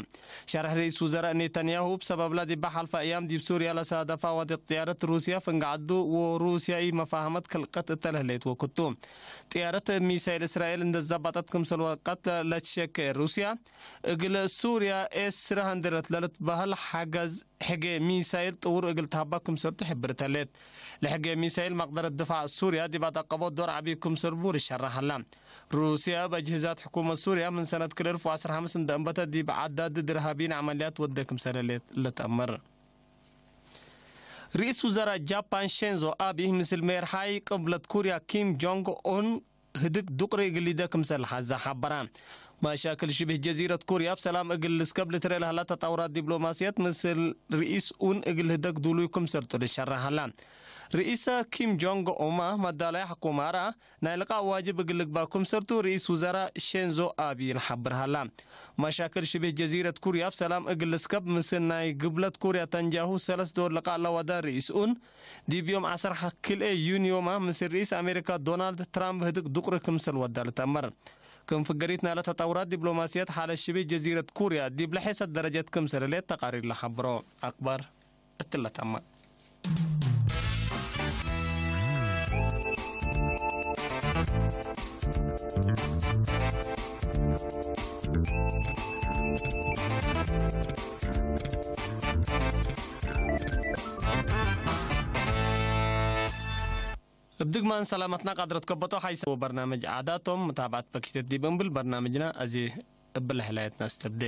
ሸርሕ ርኢስ ውዘረ ኔታንያሁ፣ እብ ሰበብላ ዲብ ሐልፈ አያም ዲብ ሱርያ ለሳደፋ ዋዲቅ ጥያረት ሩስያ ፍንገ ዐዱ ወሩስያ ኢመፋህመት ክልቀት እተ ለህሌት ወክቱ። ጥያረት ሚሳይል እስራኤል እንደ ዛባጠት ክምሰል ወቀት ለትሸከ ሩስያ፣ እግል ሱርያ ኤስ ስራ ሀንድረት ለልትበህል ሐገዝ ሕጌ ሚሳይል ጥውር እግል ተሀባ ክምሰልቱ ሕብርት ህሌት። ለሕጌ ሚሳይል መቅደረት ድፋዕ ሱርያ ዲብ አጠቀቦ ዶር ዐቢ ክምሰል ቡር ይሸራሕ ሀላ። ሩስያ በጅህዛት ሕኩመት ሱርያ ምን ሰነት ክልኤ እልፍ ወዐስር ሐምስ እንደ እንበተ ዲብ ዐዳድ ድርሃቢን ዐመልያት ወደ ክምሰል ህሌት ልትአምር። ርኢስ ውዘራ ጃፓን ሼንዞ አቢ ምስል ሜርሓይ ቅብለት ኩርያ ኪም ጆንግ ኡን ህድግ ዱቅሪ እግል ሊደ ክምሰል ሐዛ ሐበራ። መሻክል ሽብህ ጀዚረት ኩርያ ብሰላም እግል ልስከብ ልትረ ለህላ ተጣውራት ዲፕሎማስየት ምስል ርኢስ ኡን እግል ህደግ ዱሉይ ክምሰልቱ ልሸራ ሀላ። ርኢሰ ኪም ጆንግ ኡማ መዳላይ ሕኩማራ ናይ ልቃእ ዋጅብ እግል ልግባ ክምሰልቱ ርኢስ ውዘራ ሼንዞ አቢ ልሓብር ሀላ። መሻክል ሽብህ ጀዚረት ኩርያ ብሰላም እግል ልስከብ ምስል ናይ ግብለት ኩርያ ተንጃሁ ሰለስ ዶር ልቃእ ለወዳ ርኢስ ኡን ዲብ ዮም ዐሰርተ ክልኤ ዩንዮማ ምስል ርኢስ ኣሜሪካ ዶናልድ ትራምፕ ህድግ ዱቅሪ ክምሰል ወዳ ልተአመር። ክም ፍገሪት ናለ ተጣውራት ዲፕሎማስየት ሓለ ሽቢ ጀዚረት ኩርያ ዲብ ለሐሰት ደረጀት ክምሰል ህሌት ተቃሪር ለሐብሮ አክባር እትለተማ። እብ ግማን ሰላማትና ቃድረት ከበጦ ሓይሰ በርናምጅ ዓዳቶም ምታባት በኪተት ዲበንብል በርናምጅና እዚ እብል ሕላየትና ስተብደ።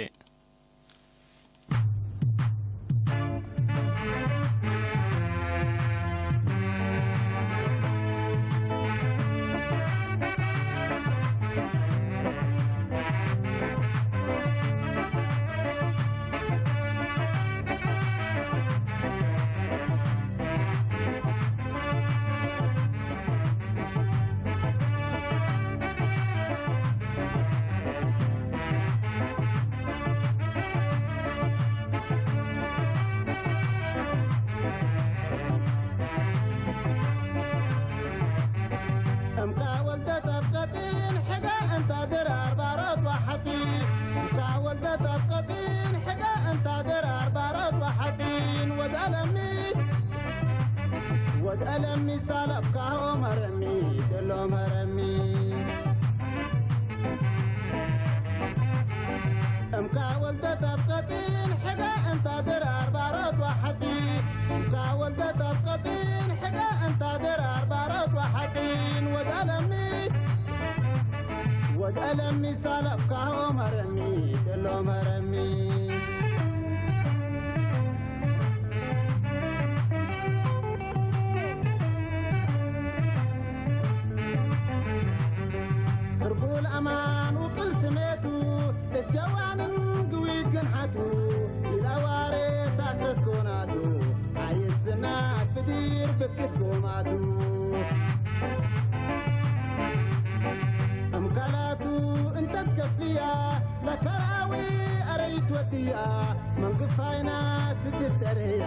እምካ ወልደ ጠፍቀጢን ሕጋ እንታ ድራር ባሮት ወሓጺ። እምካ ወልደ ጠፍቀጢን ሕጋ እንታ ድራር ባሮት ወሓጺን ወድኣለሚ ወድኣለሚ ሳለፍካ ኦመረሚ ደሎ መረሚ። እምካ ወልደ ጠፍቀጢን ሕጋ እንታ ድራር ባሮት ወሓጺ። እምካ ወልደ ጠፍቀጢን ሕጋ እንታ ድራር ባሮት ወሓጺን ወድኣለሚ ወድኣለሚ ሳለፍካ ኦመረሚ ደሎ መረሚ። ስርጉል ኣማን ውቅል ስሜቱ እጀዋንን ግዊት ግንሓቱ ኢላዋሬ ታክረት ጎናቱ ኣይስና ብዲር ብክት ጎማቱ እምካላቱ እንተት ከፍያ ለከራዊ ኣረይት ወድያ መንግፋይና ስድት ደርህያ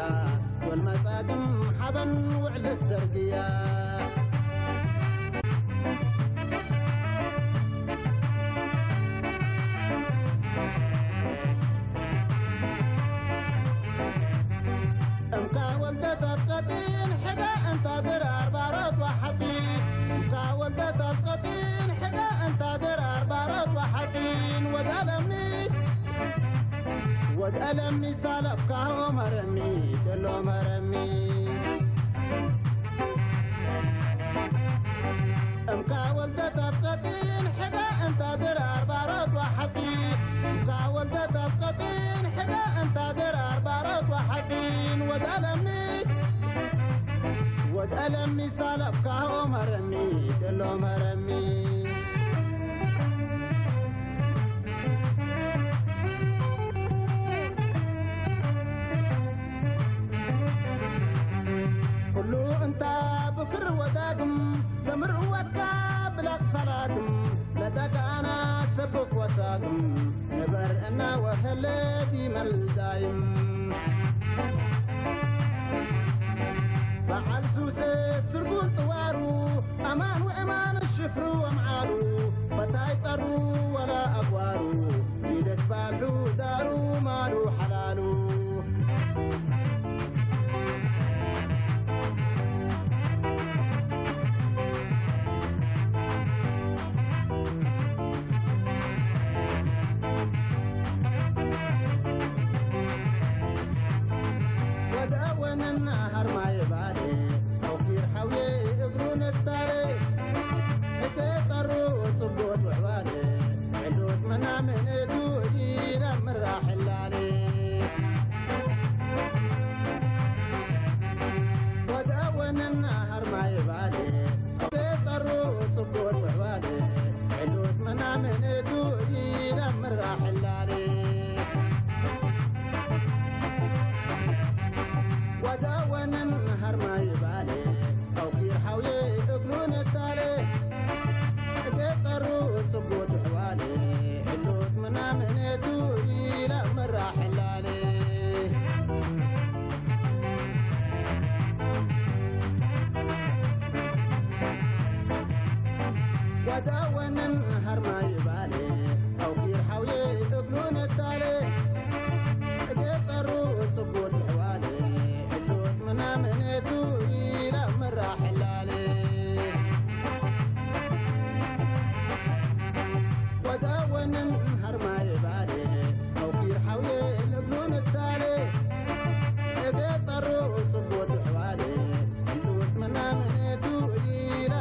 ወልመጻግም ሓበን ውዕለት ሰርግያ። እምካ ወልደ ጠፍቀጢን ሕጋ እንታ ድራር ባሮት ወሓጺ። እምካ ወልደ ጠፍቀጢን ሕጋ እንታ ድራር ባሮት ወሓጺን ወድኣለሚ ወድኣለሚ ሳለፍካ ኦመረሚ ደሎ መረሚ። እምካ ወልደ ጠፍቀጢን ሕጋ እንታ ድራር ባሮት ወሓጺ። እምካ ወልደ ጠፍቀጢን ሕጋ እንታ ድራር ባሮት ወሓጺን ወድኣለሚ ወድኣለሚ ሳለፍካ ኦመረሚ ደሎ መረሚ። ኩሉ እንታ ብክር ወዳግም ለምርወትካ ብላክ ፈላግም ለዳጋና ሰብክ ወሳግም ንበር እና ወህለ ዲመል ዳይም። በዓል ሱሰ ስርጉል ጥዋሩ ኣማን ወእማን ሽፍሩ ወምዓሉ ፈታይ ጸሩ ወላ ኣግባሩ ኢለት ባልሑ ዳሩ ማሉ ሓላሉ። ወደ ወነና ሃርማየ ባሌ ኣውኪር ሓውየ እግሩ ነታለ እገ ጠሩ ጽቡት ውዕባለ ዕሉት መናምነቱ ኢላ ምራሕላሌ። ወደ ወነና ሃርማየ ባሌ እገ ጠሩ ጽቡት ውዕባለ ዕሉት መናምነቱ ኢላ ምራሕላሌ። ወደ ወነን ሃርማየ ባሌ ኣውኪር ሓውየ እግሉ ነታሌ። ገጠሩ ጽቡት ኣሕዋሌ ዕሉት ምናምነቱ ኢላ መራሕላሌ። ጓዳ ወነን ሃርማይ ባሌ ኣውኪር ሓውየ እግሉ ነታሌ። ገጠሩ ጽቡት ኣሕዋሌ ዕሉት ምናምነቱ ኢላ መራሕላሌ። ጓዳ ወነን ሃርማይ ባሌ ኣውኪር ሓውየ እግሉ ነታሌ። ገጠሩ ጽቡት ኣሕዋሌ ዕሉት ምናምነቱ ኢላ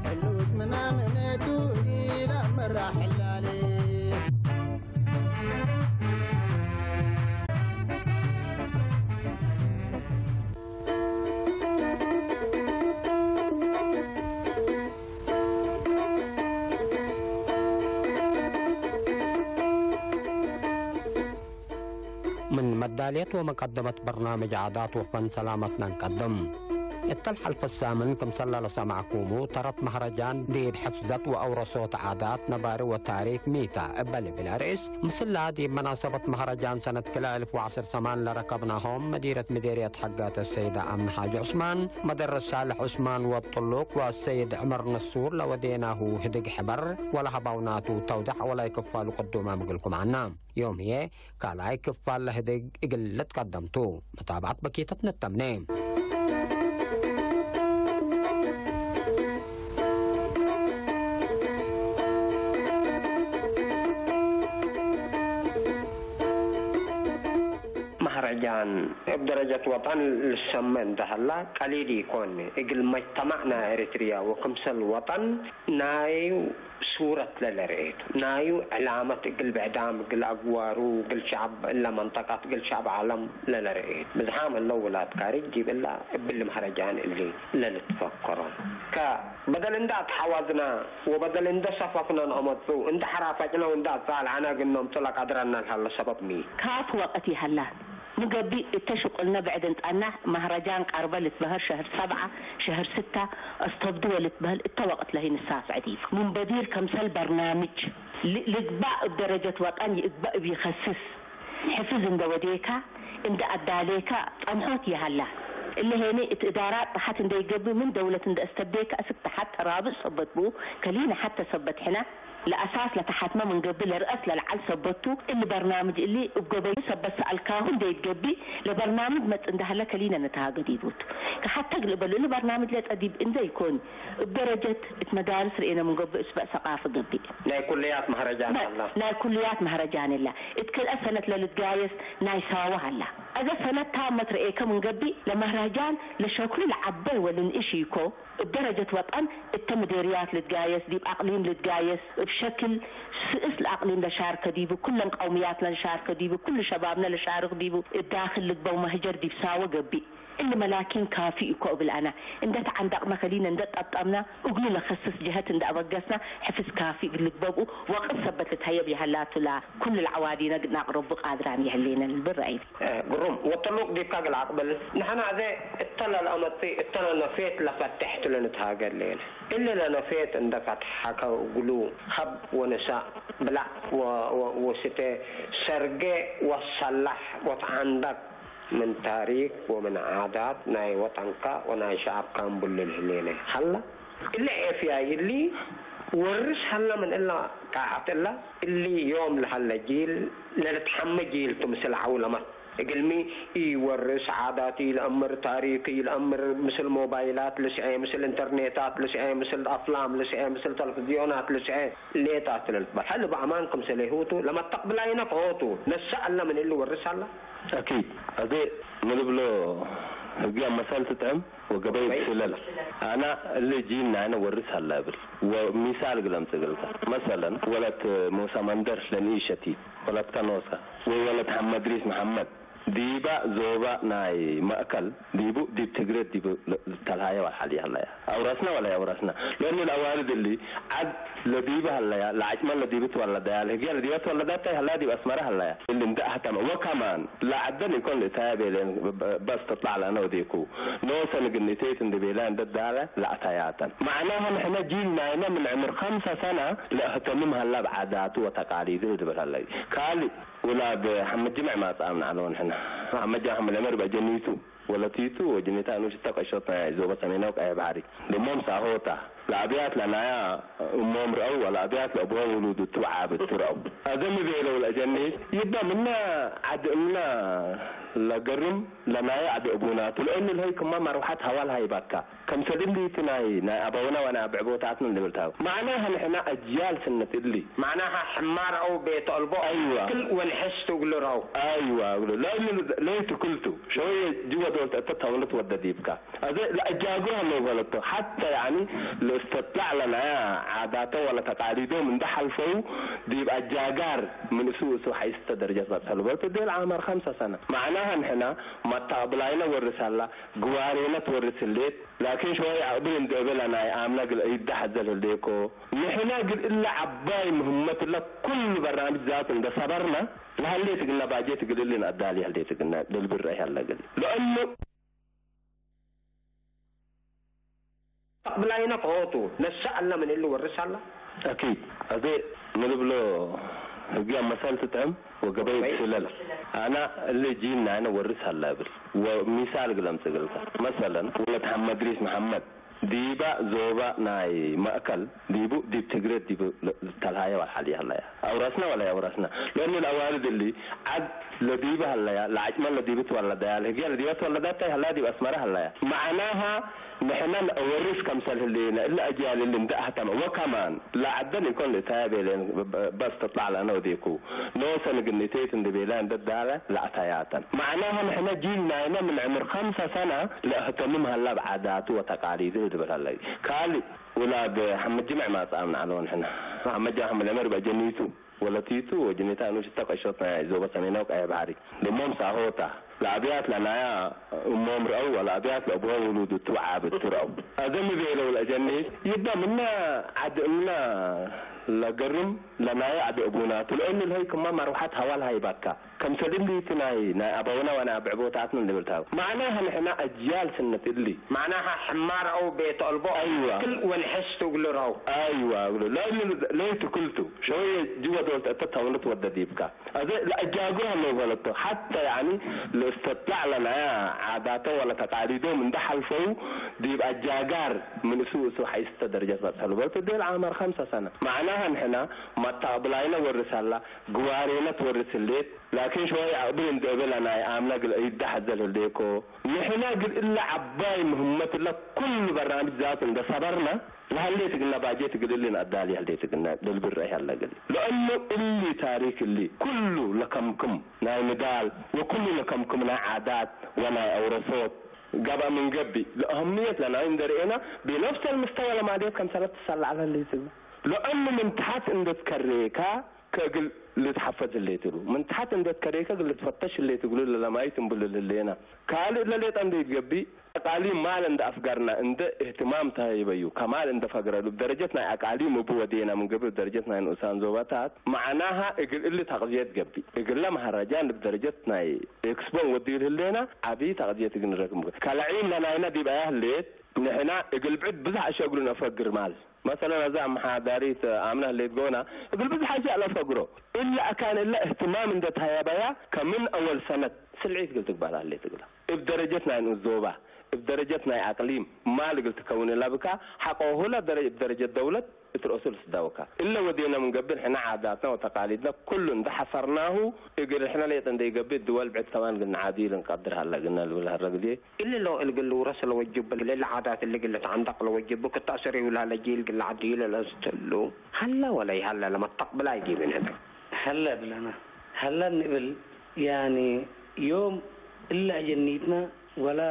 ሕሉት ምናምነቱ ኢላ መራሕላሌ። من مدالية ومقدمة برنامج عادات وفن سلامتنا نقدم. እተልሓልፈ ሳምን ክምሰላ ለሰማዕኩሙ ተረት መህረጃን ዲብ ሕፍዘት ወአውረሶት ዓዳት ነባሪ ወታሪክ ሚታ እበል ብላ ርእስ ምስላ ዲብ መናሰበት መህረጃን ሰነት ክልኤ እልፍ ወዐስር ሰማን ለረከብናሆም መዲረት ምዴርየት ሐጋተ ሰይዳ አምነ ሓጅ ዑስማን፣ መደረስ ሳልሕ ዑስማን ወጥሉቅ ወሰይድ ዕመር ንሱር ለወዴናሁ ህድግ ሕበር ወለሀባውናቱ ተውዳሕ ወላይ ክፋሉ ቅዱም አምግልኩም አና። ዮም ህዬ ካልኣይ ክፋል ለህድግ እግል ልትቀደምቱ መታብዐት በኪተት ነተምኔ። መህረጃን እብ ደረጀት ወጠን ልሰመ እንተ ሀላ ቀሊል ኢኮን፣ እግል መጅተማዕ ናይ ኤሪትርያ ወክምሰል ወጠን ናዩ ሱረት ለለርኤቱ፣ ናዩ ዕላመት እግል ብዕዳም፣ እግል አግዋሩ፣ እግል ሸዕብ እለ መንጠቀት፣ እግል ሸዕብ ዓለም ለለርኤቱ። ብዝሓም እለ ውላድ ካርጅ ዲብ እላ እብሊ መህረጃን እሊ ለልትፈከሮም። ከ በደል እንደ አትሓዋዝና ወበደል እንደ ሰፈፍና ነአመጹ፣ እንደ ሐራፈጭና ወእንደ አጻልዓና ግን ነምጡ ለቀድረና ለሀለ ሰበብ ሚ? ካፍ ወቅት ይሀላ። ምገብእ እተ ሽቁልነ ብዕድ እንጣናህ፣ መህረጃን ቀርበ ልትበህል ሸህር ሰብዓ፣ ሸህር ስታ፣ አስተብድወ ልትበህል እተ ወቅት ለሂ ንሳፍዕ ዲብ። ምን በዲር ከምሰል በርናምጅ ል-፣ ልግባእ እብ ደረጀት ወጠን ይእግበእ እብ ይኸስስ። ሕፍዝ እንደ ወዴካ፣ እንደ አዳሌካ ጸንሖት ይሃላ። እለ ሄኒ እት እዳራ ጸሓት እንደ ይገብእ ምን ደውለት እንደ አስተብዴካ እስክ ተሓት ጠራብጽ ሰበት ብኡ፣ ከሊነ ሐተ ሰበት ሕነ፣ ለአሳስ ለተሓትመ ምን ገብእ ለርአስ ለልዓል ሰበቱ፣ እሊ በርናምጅ እሊ እብ ገበዩ ሰበት ሰአልካሁ እንደ ይትገቢእ፣ ለበርናምጅ መጽእ እንደ ሀለ ከሊነ ንትሃገ ዲቡቱ። ከሐተግ ልእበሉ እሊ በርናምጅ ሌጠ ዲብ እንደ ይኮን፣ እብ ደረጀት እት መዳርስ ርኤነ ምን ገብእ እስበዕ ሰቃፍ ገብእ። ናይ ኩልያት መህረጃን ናይ፣ አላ። ናይ ኩልያት መህረጃን እላ። እት ክልአ ሰነት ለልትጋየስ ናይ ሳዋ ሀላ። አዘ ሰነት ታመት ረኤከ ምን ገብእ ለመህረጃን ለሸክሉ ለዐበይ ወልንእሽ ኢኮ። እብ ደረጀት ወጠን እተ ምዴርያት ልትጋየስ፣ ዲብ አቅሊም ልትጋየስ፣ እብ ሸክል ስእስ ለአቅሊም ለሻርከ ዲቡ፣ ኩለን ቀውምያትነ ለሻርከ ዲቡ፣ ኩሉ ሸባብነ ለሻርክ ዲቡ፣ እብ ዳክል ልግበው መህጀር ዲብ ሳወ ገብእ። እሊ መላኪን ካፊ ኢኮ እብል አነ። እንደ ተዓንደቅነ ከሊነ እንደ ጠብጠብነ እግሉ ለከስስ ጀሀት እንደ አበገስነ ሕፍዝ ካፊ እግል ልግበብኡ ወቅት ሰበት ልትሀየብ የሀላቱ ለኩሉ ለዐዋዲነ ናቅረቡ ቃድራን የህሌነ ልብል ረአይ። እ፣ ግሩም። ወተሉቅ ዲብካ እግል አቅብል። ንሕና አዜ እተ ለልአመጽእ እተነ ነፌት ለፈትሕ ቱ ልንትሃገ ሌነ። እሊ ለነፌት እንደ ፈትሐከ እግሉ ሀብ ወንሳእ ብላዕ ወ-፣ ወ-፣ ወስቴ ሰርጌ ወሰላሕ ወተዓንደቅ ምን ታሪክ ወምን ዓዳት ናይ ወጠንካ ወናይ ሸዐብካ እምብሉ ልህሌነ ሀላ። እሊ ዔፍያይ እሊ ወርስ ሀለ ምን እላ ቃዐት እላ እሊ ዮም ለሀለ ጂል ለልትሐመ ጂል ቱ ምስል ዐውለመት። እግልሚ ኢወርስ ዓዳት ኢለአምር፣ ታሪክ ኢለአምር፣ ምስል ሞባይላት ልስዔ፣ ምስል ኢንተርኔታት ልስዔ፣ ምስል አፍላም ልስዔ፣ ምስል ተለፍዝዮናት ልስዔ፣ ሌጣት ለልትበል። ሀል በአማን ክምሰሌሁ ቱ ለመተቅብላይነ ከኦቱ ነሰ አለ ምን እሊ ወርስ አለ። አኪድ። አዜ ንልብሎ ህግያ መሰል ትጥዕም ወገበይ ትስለል። አና እሊ ጂል ናይነ ወርስ ሀላ እብል። ወሚሳል እግል አምጽእ እግልካ። መሰለን፣ ወለት ሙሳ መንደር ለንኢሸቲ፣ ወለት ከኖሳ፣ ወወለት ሐመድሪስ መሐመድ፣ ዲባ ዞባ ናይ ማእከል፣ ዲቡ ዲብ ትግረ ዲቡ ተልሃየ ዋልሓል ሀላያ። አውራስና ወላ አውራስና። ለእኑ ለአዋልድ እሊ ዐድ ለዲበ ሀለያ፣ ለዐጭመን ለዲብ ትወለደያ፣ ለህግያ ለዲበ ትወለዳት ታይ ሀለያ ዲብ አስመረ ሀለያ። እሊ እንደ አህተመ ወከማን ለዐደን ኢኮን ለእታያ ቤሌን በስ ተጥላዕ ለአነ ወዴኩ። ኖሰ ንግኒቴት እንደ ቤላ እንደ ዳለ ለአታያተን። መዕናሁ ንሕነ ጂል ናይነ ምን ዕምር ከምሰ ሰና ለአህተምም ሀላ ብዓዳቱ ወተቃሊዱ ልድብል ሀለይ። ካልእ ውላድ ሐመድ ጅምዕ ማጻ ምን ዐለው ንሕነ። ሐመድ ጅምዕ ሐመድ ዕምር በጀኒቱ። ወለቲቱ ወጅኒታ ኑ ሽታ ቀሾት ናይ ዞባ ሰሜናዊ ቀይሕ ባሕሪ። ደሞም ሳሆታ ለአብያት ለናያ እሞም ረአው ወለአብያት ለአቡሆም ውሉድ እቱ ዓብ እቱ ረአው። አዘም ቤለው ለአጀኒት ይበ ምነ ዓድ እምነ ለገርም ለናያ ዓድ እቡናቱ ለእኑ ለሀይ ክማ መርውሓት ሀዋል ሀይባካ። ከምሰል እሊ እቲ ናይ ናይ አበውና ወናይ አብዕቦታትና ንብል ታው። ማዕናሃ ንሕና አጅያል ስነት እሊ። ማዕናሃ ሕማር አው ቤት አልቦ አይዋ። ክል ወንሕስ ትግሉ ረው። አይዋ እግሉ ለእኑ ለይቱ ክልቱ ሸወየ ጅወ ዶልተ እተ ተውለት ወደ ዲብካ። አዘ ለአጃግሩ ሀለው በለቶ ሐተ ያኒ ለእስተጥላዕ ለናያ ዓዳቶ ወለ ተቃሊዶም እንደ ሐልፈው ዲብ አጃጋር ምን እሱ እሱ ሐይስተ ደረጃት በጽሐሉ በለቶ ዴል ዓመር ኸምሰ ሰነ። ማዕናሃ ንሕና መታቅብላይነ ወርስ አላ ግዋሬነ ትወርስ ህሌት፣ ላኪን ሸዋይ አቅብል እንደ እበላ ናይ አምና ግል ይዳሐዘል ህሌኮ። ንሕና ግል እለ ዐባይ ምህመት እለ ኩሉ በርናምጅ ዛቱ እንደ ሰበርና፣ ለህሌት ግና ባጀት ግል እልን አዳሊ ህሌት ግና ልልብር አይ ሀለ ግል። ለእኑ ተቅብላይነ ከሆቱ ነሳ አለ ምን እሉ ወርስ አላ? አኪድ። አዜ ንልብሎ ህግያ መሰል ትጥዕም ወገበይ ወገበይ። ትለል። አና እለ ጂን ናይነ ወርስ አላ እብል። ወሚሳል ግለምጽ እግልካ። መሰለን፣ ወለት ሐመድ ሪስ መሐመድ ዲባ ዞባ ናይ ማእከል ዲቡ ዲብ ትግረ ዲቡ ተልሃየ ወልሓል ያህላያ። አውራስና ወላ አውራስና። ለእኑ ለአዋልድ እሊ ዓድ ለዲበ ሀለያ፣ ለዓጭመን ለዲቡ ትወለደያ፣ ለህግያ ለዲባ ትወለዳታይ ሀለያ ዲብ አስመረ ሀለያ። መዓናሃ ንሕና ነአወርስ ከምሰል ህሌነ፣ እለ አጅያል እሊ እንደ አህተመ ወከማን ለዐደን ኢኮን ልእታያ ቤለን በስተጣዕ ለአነ ወዴኩ ኖሰ ንግኒቴት እንደ ቤላ እንደ ዳለ ለአታያተን። መዓናሃ ንሕና ጂል ናይነ ምን ዕምር ኸምሰ ሰነ ለአህተምም ሀላ ብዓዳቱ ወተቃሊዱ ልድበል ሀለይ። ካልእ ውላድ ሐመድ ጅምዕ ማጻ ምን ዐለው ንሕና። ሐመድ ጅምዕ ሐመድ ዕምር በጀኒቱ ወለቲቱ ወጅኒታ ኑሽ ተቀሾት ናይ ዞበ ሰሜናዊ ቀይሕ ባሕሪ። ደሞም ሳሆታ ለአብያት ለናያ እሞም ረአው ወለአብያት ለአቡሆም ውሉድ እቱ ዓብ እቱ ረአው። አዘም ቤለው ለአጀኒት ይበ ምነ ዓድ እምነ ለገርም ለናያ ዓድ እቡናቱ ለእኑ ለሀይ ክማ መርውሓት ሀዋል ሀይባካ። ከምሰል እሊ እቲ ናይ ናይ አበውና ወናይ አብዕቦታትና ንብል ታው። ማዕናሃ ንሕና አጅያል ስነት እሊ። ማዕናሃ ሕማር አው ቤት አልቦ አይዋ። ክል ወንሕስ ትግሉ ረው። አይዋ እግሉ። ለእኑ ለይቱ ክልቱ ሸወየ ጅወ ዶልተ እተ ተውለት ወደ ዲብካ። አዘ ለአጃግሩ ሀለው በለቶ። ሐተ ያኒ ለእስተጥላዕ ለናያ ዓዳቶ ወለ ተቃሊዶም እንደ ሐልፈው ዲብ አጃጋር ምን እሱ እሱ ሐይስተ ደረጃት በጽሐሉ በለቶ። ዴል ዓመር ኸምሰ ሰነ። ማዕናሃ ንሕና መታቅብላይነ ወርስ አላ ግዋሬነ ትወርስ ህሌት፣ ላኪን ሸዋይ አቅብል እንደ እበላ ናይ አምና ግል ይዳሐዘል ህሌኮ። ንሕና ግል እለ ዐባይ ምህመት እለ ኩሉ በርናምጅ ዛቱ እንደ ሰበርና፣ ለህሌት ግና ባጀት ግል እልን አዳሊ ህሌት ግና ልልብር አይ ሀለ ግል። ለእኑ እሊ ታሪክ እሊ ኩሉ ለከምክም ናይ ንዳል ወኩሉ ለከምክም ናይ ዓዳት ወናይ አውረሶት ገብአ ምን ገብእ ለአህምየት ለናይ እንደ ርኤና ብነፍሰ ልምስተወ ለማድየት ከምሰለት ትሰላዕ ለህሌት ግና። ለእኑ ምን ተሐት እንደ ትከሬካ ከእግል ልትሐፈዝ ህሌት እሉ። ምን ተሐት እንደ ትከሬከ እግል ልትፈተሽ ህሌት እግሉ ለለማይት እምብሉ ልህሌና። ካልእ ለሌጠ እንደ ይትገቢ፣ አቃሊም ማል እንደ አፍገርና እንደ እህትማም ተሀይበዩ፣ ከማል እንደ ፈግረሉ፣ ብደረጀት ናይ አቃሊም እቡ ወዴና ምን ገብእ ብደረጀት ናይ ንኡሳን ዞባታት፣ መዓናሃ እግል እሊ ተቅዝየት ገብእ። እግለ መሃረጃ እንደ ብደረጀት ናይ ኤክስፖን ወድዩ ልህሌና፣ ዓቢ ተቅዝየት እግል ንረክብ ምክ-፣ ከለዒም ለናይና ዲብ አያ ህሌት፣ ንሕና እግል ብዕድ ብዝሕ አሸግሉ ነፈግር ማል። መሰለን፣ አዛ አመሓዳሪት አምና ህሌት ጎና፣ እግል ብዝሕ አሽያእ ለፈግሮ። እለ አካን እለ እህትማም እንደ ተሀየበያ፣ ከምን አወል ሰነት ስልዒት እግል ትግባል አሌት እግላ። እብ ደረጀት ናይ ንኡስ ዞባ፣ እብ ደረጀት ናይ አቅሊም፣ ማል እግል ትከውን እላ ብካ፣ ሐቆ ሁለ ደረ-፣ እብ ደረጀት ደውለት እት ረእሱ ልስዳውካ። እለ ወዴነ ምን ገብእ ንሕና ዓዳትና ወተቃሊድና ኩሉ እንደ ሐሰርናሁ፣ እግል ንሕና ሌጠ እንደ ይገብእ ድወል ብዕድ ከማን እግል ንዓዲ ልንቀድር ሀለ እግልና ልብል ሀረግዜ። እሊ ሎ እልግል ልውረስ ለወጅብ፣ ለለ ዓዳት እሊ ግል ልትዓንደቅ ለወጅብ፣ ክተእሰር ይውላ ለጂል ግል ዓዲ ለለዝትሉ ሀለ ወለ ይሀለ ለመተቅብላ ይጊብን ህለ። ሀለ ብለና፣ ሀለ ንብል፣ ያኒ ዮም እለ አጀኒትና ወላ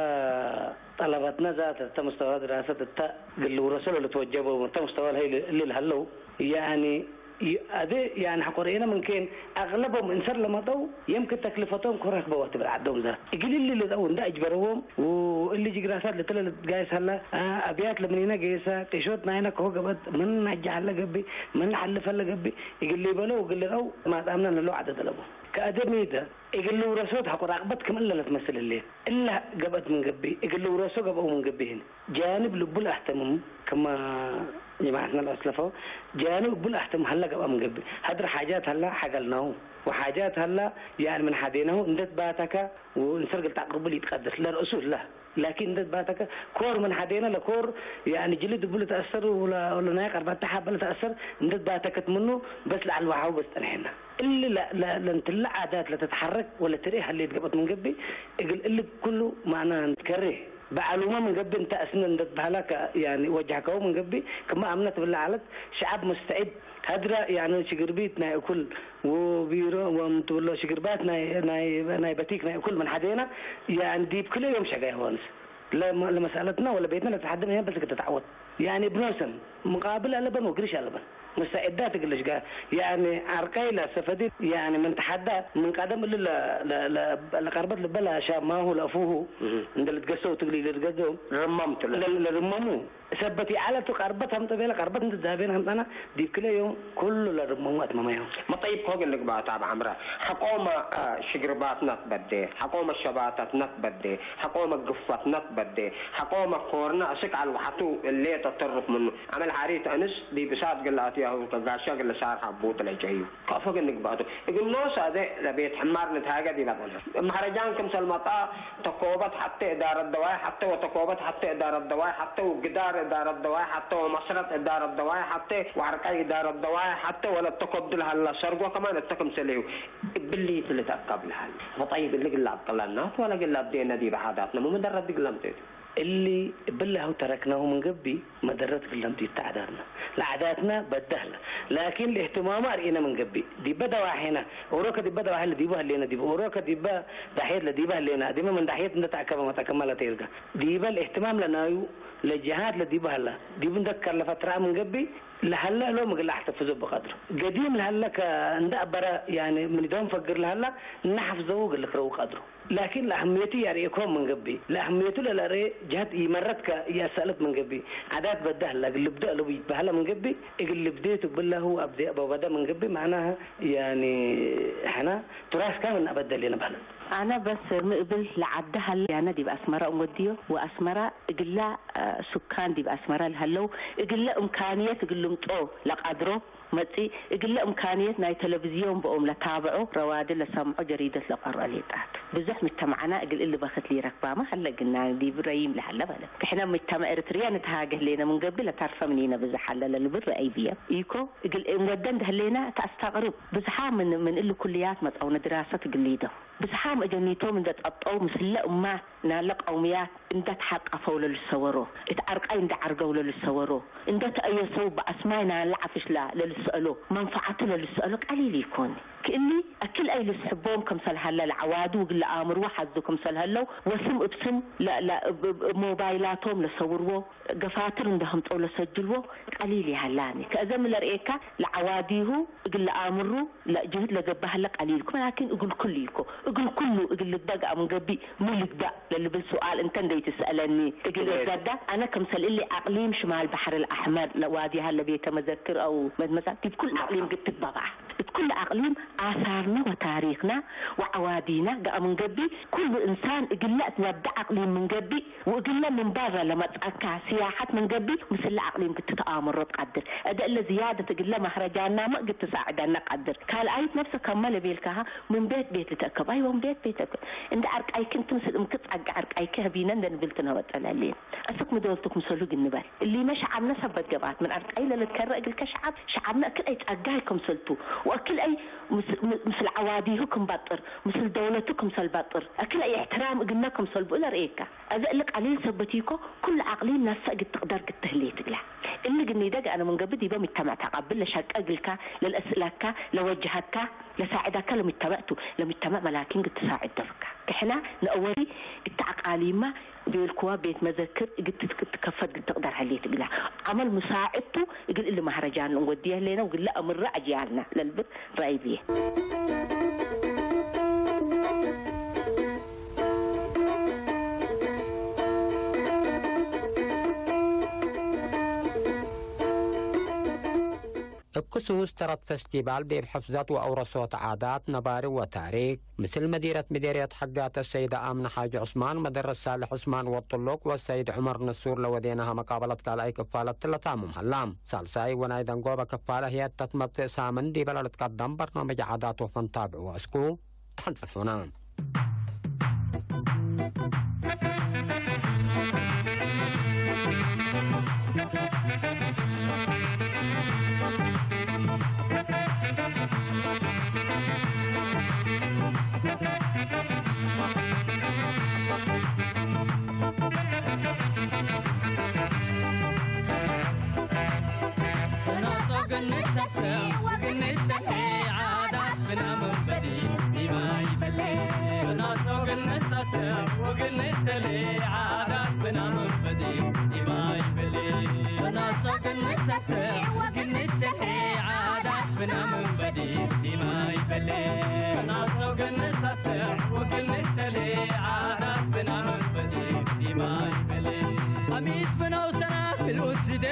ጠለባትና ዛተ እተ ሙስተዋ ድራሰት እተ ግል ልውረሰ ለልትወጀበው እተ ሙስተዋ ለሀይ እሊ ለሀለው፣ ያኒ ይ-፣ አዜ፣ ያኒ፣ ሐቆ ርኤነ ምን ኬን አግለቦም እንሰር ለመጠው የምክን ተክልፈቶም ኮራክበዋ ትብል ዐዶም ዘ። እግል እሊ ልጠው እንደ አጅበረዎም ወእሊ ጅግራታት ልትለ ልትጋየስ ሀላ፣ አ፣ አብያት ለምኒነ ገየሳ፣ ቄሾት ናይነ ከሆ ገበት፣ ምን ናጀ ሀለ ገብእ፣ ምን ለሐልፍ ሀለ ገብእ፣ እግል ሊበለው እግል ልጠው ማጣምና ንለው ዐደ ጠለቦ። ከአደሚተ እግል ልውረሶ ተቆራቅበት ክም እለ ለትመስል ህሌት። እለ ገብአት ምን ገቢ እግል ልውረሶ ገብአው ምን ገቢ ህን ጃንብ ልቡል አህተምም ከማ ጀማዓትና ለአስለፈው ጃንብ እቡል አህተም ሀላ ገብአ ምን ገቢ ሀድር ሓጃት ሀላ ሓገልናው ወሓጃት ሀላ ያን ምን ሓዴናው እንደት ባተከ ወእንሰርግል ታቅርቡል ይትቀደስ ለርእሱ ህላ ላኪን እንደ ባተከ ኮር ምን ሓዴና ለኮር ያኒ ጅልድ ቡል ተአሰር ወላ ናይ ቀርባት ተሓበል ተአሰር እንደ ባተከት ምኑ በስ ለዓል ወሓው በስ ጠንሐና እሊ ለንትለ ዓዳት ለተትሐረክ ወለ ትርኢ ሀሌት ገበት ምን ገቢ እግል እሊ ኩሉ ማዕና ከሬ በዓሉማ ምን ገቢ እንተ እስነ እንደ በሃላ ያኒ ወጃከው ምን ገቢ ክማ አምነት ብላ ዓለት ሸዓብ ሙስተዒድ ሀድራ ያኒ ሽግርቢት ናይ እኩል ወቢሮ ወምትብሎ ሽግርባት ናይ ናይ ናይ በቲክ ናይ እኩል ምን ሓዴና ያን ዲብ ክልኤ ዮም ሸጋ ይሆንስ ለመሳለትና ወለ ቤትና ለተሓደም ይሄን በስ ክትተዓወት ያኒ ብኖሰን ሙቃብል ኣለበን ወግሪሽ ኣለበን ሙስተዒዳት እግልሽ ጋር ያኒ ዓርቃይ ለሰፈዲ ያኒ ምን ተሓዳ ምን ቀደም እሉ ለቀርበት ልበላ ሻማሁ ለፉሁ እንደ ልትገሰው ትግሊ ልትገዘው ርማምቱ ለርመሙ ሰበት ይዓለቱ ቀርበት ሀምጠ ቤለ ቀርበት እንደ ዛቤን ሀምጠና ዲብ ክለ ዮም ኩሉ ለርመሙ አትመማዮም። መጠይብ ኮግ ልግባታ በአምረ ሐቆመ ሽግርባትናት በዴ ሐቆመ ሸባታትናት በዴ ሐቆመ ግፋትናት በዴ ሐቆመ ኮርና እስክ አልዋሓቱ ሌጠ ተርፍ ምኑ አመል ሓሪት አንስ ዲብ እሳት ግለ አትያሁ ከጋሻ ግለ ሳር ሀቡ ጥለጨዩ። ከአፎ ግን ንግባቱ እግል ኖስ አዘ ለቤት ሕማር ንትሃገድ ይበቅነ። መህረጃን ክምሰል መጣ ተኮበት ሐቴ እዳረት ደዋይ ሐቴ ወተኮበት ሐቴ እዳረት ደዋይ ሐቴ ወግዳር እዳረት ደዋይ ሐቴ ወመስረት እዳረት ደዋይ ሐቴ ወዐርቃይ እዳረት ደዋይ ሐቴ ወለተኮብድ ለሀላ ሰርጎ ከማን እተ ክምሰልዩ እብሊ ትልተአከብ ለሀል። ፈጠይብ እሊ ግላ አብቅለናት ወለ ግላ አብዴነ ዲበ ዓዳትነ ሙመደረት ዲግላ ምጤቱ። እሊ እብላሁ ተረክናሁ ምን ገቢ መደረት ግለም ዲብ ተዓዳትና ለዓዳትና በዳህለ ላኪን ለእህትማሙ አርኢነ ምን ገቢ ዲበ ደዋሒና ኦሮከ ዲበ ደዋሒለ ዲቡ ህሌነ ዲቡ ኦሮከ ዲበ ዳሕየት ለዲበ ህሌነ አዲመ ምን ዳሕየት እንደ ተአከበ መጠከማ ለተይርጋ ዲበ ለእህትማም ለናዩ ለጀሃት ለዲቡ ሀላ ዲቡ እንደ ከለፈ ትረአ ምን ገቢ ለሀለ እሎም እግል አሕተፍዞ ብቀድሩ ገዲም ለሀለ ከእንደ አበረ ያኒ ምን ዶም ፈግር ለሀላ እናሐፍዘው እግል ክረው ቀድሩ። ላኪን ለአህምየቱ ያርኤኮም ምን ገቢ ለአህምየቱ ለለርኤ ጀህት ኢመረትከ ኢአሰእለት ምን ገቢ ዓዳት በዳህ ለእግል ልብደእ ለቡ ይትበሀለ ምን ገቢ እግል ልብዴቱ ብለሁ አብዜ አበበደ ምን ገቢ ማዕናህ ያኒ ሕና ቱራስካ ምን አበደል የነበህለ። አነ በስ ምእብል ለዓደ ሀለ ያነ ዲብ አስመራ እንወድዮ ወአስመራ እግላ ሱካን ዲብ አስመራ ለሀለው እግለ እምካንየት እግል ልምጦ ለቃድሮ መጽእ እግለ እምካንየት ናይ ተለቪዝዮን ብኦም ለታብዖ ረዋዲ ለሰምዖ ጀሪደት ለቀርኦ ሌጣት ብዙሕ ምጅተማዕና እግል እሊ በክት ሊረክባመ ሀለ ግና ዲብ ረይም ለሀለ በለ። ክሕነ ምጅተመዕ ኤርትርያ ንትሃገ ህሌነ ምን ገብእ ለተርፈ ምኒነ ብዝሕ ሀለ ለልብል ረአይ ብየ። ኢኮ እግል እንወደ እንደ ህሌና ተአስተቅርብ ብዝሓ ምን ምን እሊ ኩልያት መጽአውነ ድራሰት እግል ሊደው ብዝሓም እጀኒቶም እንደ ጸብጠው ምስለ እማት ናለ ቀውምያት እንደ ተሓቀፈው ለልሰወሮ፣ እት ዐርቃይ እንደ ዐርገው ለልሰወሮ፣ እንደ ተአየሰው በአስማይ ናለ ዐፍሽላ ለልሰአሎ፣ መንፈዓቱ ለልሰአሎ ቀሊል ኢኮን። ክእኒ አክል አይ ልስሕቦም ከምሰል ሀለ ለዐዋዱ እግል ለአምርዎ ሐዙ ከምሰል ሀለው ወስም እብ ስም ለ- ለ- እብ- እብ- እብ ሞባይላቶም ለሰውርዎ፣ ገፋትር እንደ ሀምጠው ለሰጅልዎ ቀሊል ይሀላኒ። ከእዘም ለርኤካ ለዐዋዲሁ እግል ለአምሩ ለጅህድ ለገብእ ሀለ ቀሊል እኮ፣ ላኪን እግል ኩሉ እኮ፣ እግል ኩሉ እግል ልግበእ ገአ ምን ገብእ ሚ ልግበእ ለልብል ሱኣል እንተ እንደ ይትሰአለኒ፣ እግል እወ። እገዳ፣ አነ ከምሰል እሊ አቅሊም ሽማል በሐር አልአሕመር ለዋዲ ሀለ ቤተ መዘክር አው መትመሳል ዲብ ኩል አቅሊም ግትት በብዓ። እት ኩሉ አቅሊም አሳርና ወታሪክና ወዐዋዲና ገአ ምን ገብእ፣ ኩሉ እንሳን እግለ እትነብዕ አቅሊም ምን ገብእ፣ ወእግለ ምን በረ ለመጽአካ ስያሐት ምን ገብእ፣ ምስለ አቅሊም ግትት አምሮ ትቀድር። እደ እለ ዝያደት እግለ መህረጃናመ እግል ትሳዕደነ ቀድር። ካልአይት ነፍሰ ከመ ለቤልካሃ ምን ቤት ቤት ልትአከብ። አይወ ምን ቤት ቤት እከ። እንደ አርቃይኪ እንት ምስል እምኪ ጸጋ አርቃይኪ ህቢነ እንደ ንብል ትነወጠ ለሌን። እስክ ምዶልቱ ክምሰሉ እግል ንበል። እሊመ ሸዓብነ ሰበት ገብአት ምን አርቃይ ለልትከረ እግልከ ሸዓብ፣ ሸዓብነ እክል አይ ጸጋይ ክምሰልቱ ወእክል አይ ምስ-፣ ም-፣ ምስል ዐዋዲሁ ክም ባጥር፣ ምስል ደውለቱ ክምሰል ባጥር፣ እክል አይ እሕትራም እግልነ ክምሰል ብኡ ለርኤካ። አዘ እሊ ቀሊል ሰበት ኢኮ፣ ኩሉ አቅሊም ነፍሰ እግል ትቅደር እግል ትህሌት እግላ። እሊ ግኒደ ገአነ ምን ገብእ ዲበ ምጅተመዕ ተቀብል ለሸቀ እግልካ፣ ለልአስእለካ፣ ለወጅሀካ፣ ለሳዕደካ ለምጅተመዕ ቱ። ለምጅተመዕ መላኪን እግል ትሳዕድ ደፍካ። ክሕና ነአወሪ እተ አቃሊማ ቤልክዋ ቤት መዘክር እግል ትትክ-፣ ትከፈት እግል ትቅደር ሀሌት እግላ። አመል ሙሳዕድ ቱ እግል እሊ መህረጃን እንወድየ ህሌነ ወግለ አምረ አጅያልና ለልብል ረአይ ብየ። እብ ክሱስ ተረት ፈስቲቫል ዲብ ሕፍዘት ወአውረሶት ዓዳት ነባሪ ወታሪክ፣ ምስል መዲረት ምዴርየት ሐጋተ ሰይድ አምነ ሓጅ ዑስማን፣ መደረስ ሳልሕ ዑስማን ወጥሉቅ ወሰይድ ዑመር ንሱር ለወዴናሃ መቃበለት ካልኣይ ክፋለት ለታምም ሀላ። ሳልሳይ ወናይ ደንጎበ ክፋለ ህየት ተትመጽእ ሳምን ዲበ ለልትቀደም በርናምጅ ዓዳት ወፈን ታብዕዎ እስኩ። ደሐን ጽንሑና። አሚስ ብናው ሰናፍል ውስደ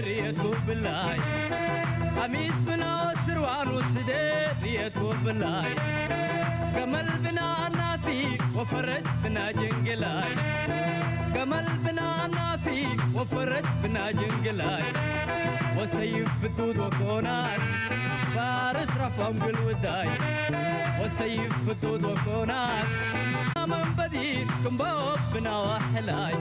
ርየቱ ብላይ። አሚስ ብናው ስርዋን ውስደ ርየቱ ብላይ። ገመል ብና ናፊ ወፈረስ ብና ጀንግላይ። ገመል ብና ናፊ ወፈረስ ብና ጀንግላይ። ወሰይፍ ፍዱድ ወኮናት ፋርስ ራፋም ግልውዳይ። ወሰይፍ ፍዱድ ወኮናት መንበዲ ክንቦ ብና ዋሕላይ።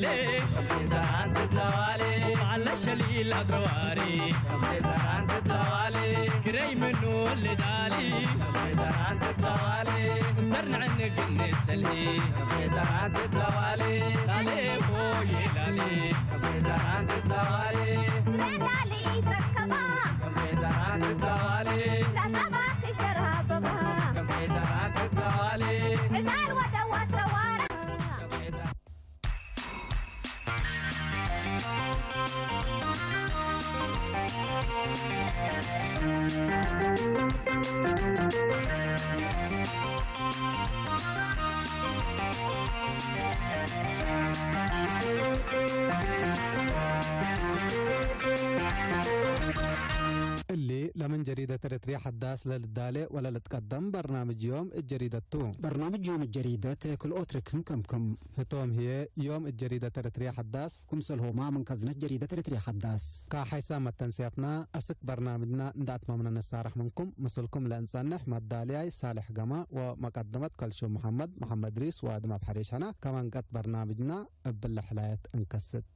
ከመይ ዘራን ትብላዋሊ፣ መዓላ ሸሊል ኣድረዋሪ። ከመይ ዘራን ትብላዋሊ፣ ክረይ ምኑ ወልዳሊ። ከመይ ዘራን ትብላዋሊ፣ ሰርንዕን ግን ተልሂ። ከመይ ዘራን ትብላዋሊ፣ ላሌ ቦይ ላሌ። ከመይ ዘራን ትብላዋሊ፣ ላሌ ዘርከባ። ከመይ ዘራን ትብላዋሊ፣ ላተባኺ ዘራበባ። ከመይ ዘራን ትብላዋሊ፣ ዕዳል ወደዋ ሰዋራ። እሊ ለምን ጀሪደት ኤረትርያ ሐዳስ ለልዳሌ ወለልትቀደም በርናምጅ ዮም እጀሪደቱ። በርናምጅ ዮም እጀሪደት ክልኦት ርክን ከምክም። ህቶም ህዬ ዮም እጀሪደት ኤረትርያ ሐዳስ። ክምሰልሆማ ምን ከዝነት ጀሪደት ኤረትርያ ሐዳስ። ካሓይሳ መተንስያትና አስክ በርናምጅና እንዳ አትማምና ነሳራሕ ምንኩም ምስልኩም ለእንጸንሕ መዳልያይ ሳልሕ ገማ ወመቀደመት ከልሹ መሐመድ መሐመድ ሪስ ወአድም አብ ሐሬሻና ከመንቀት በርናምጅና እብለ ሕላየት እንከስት።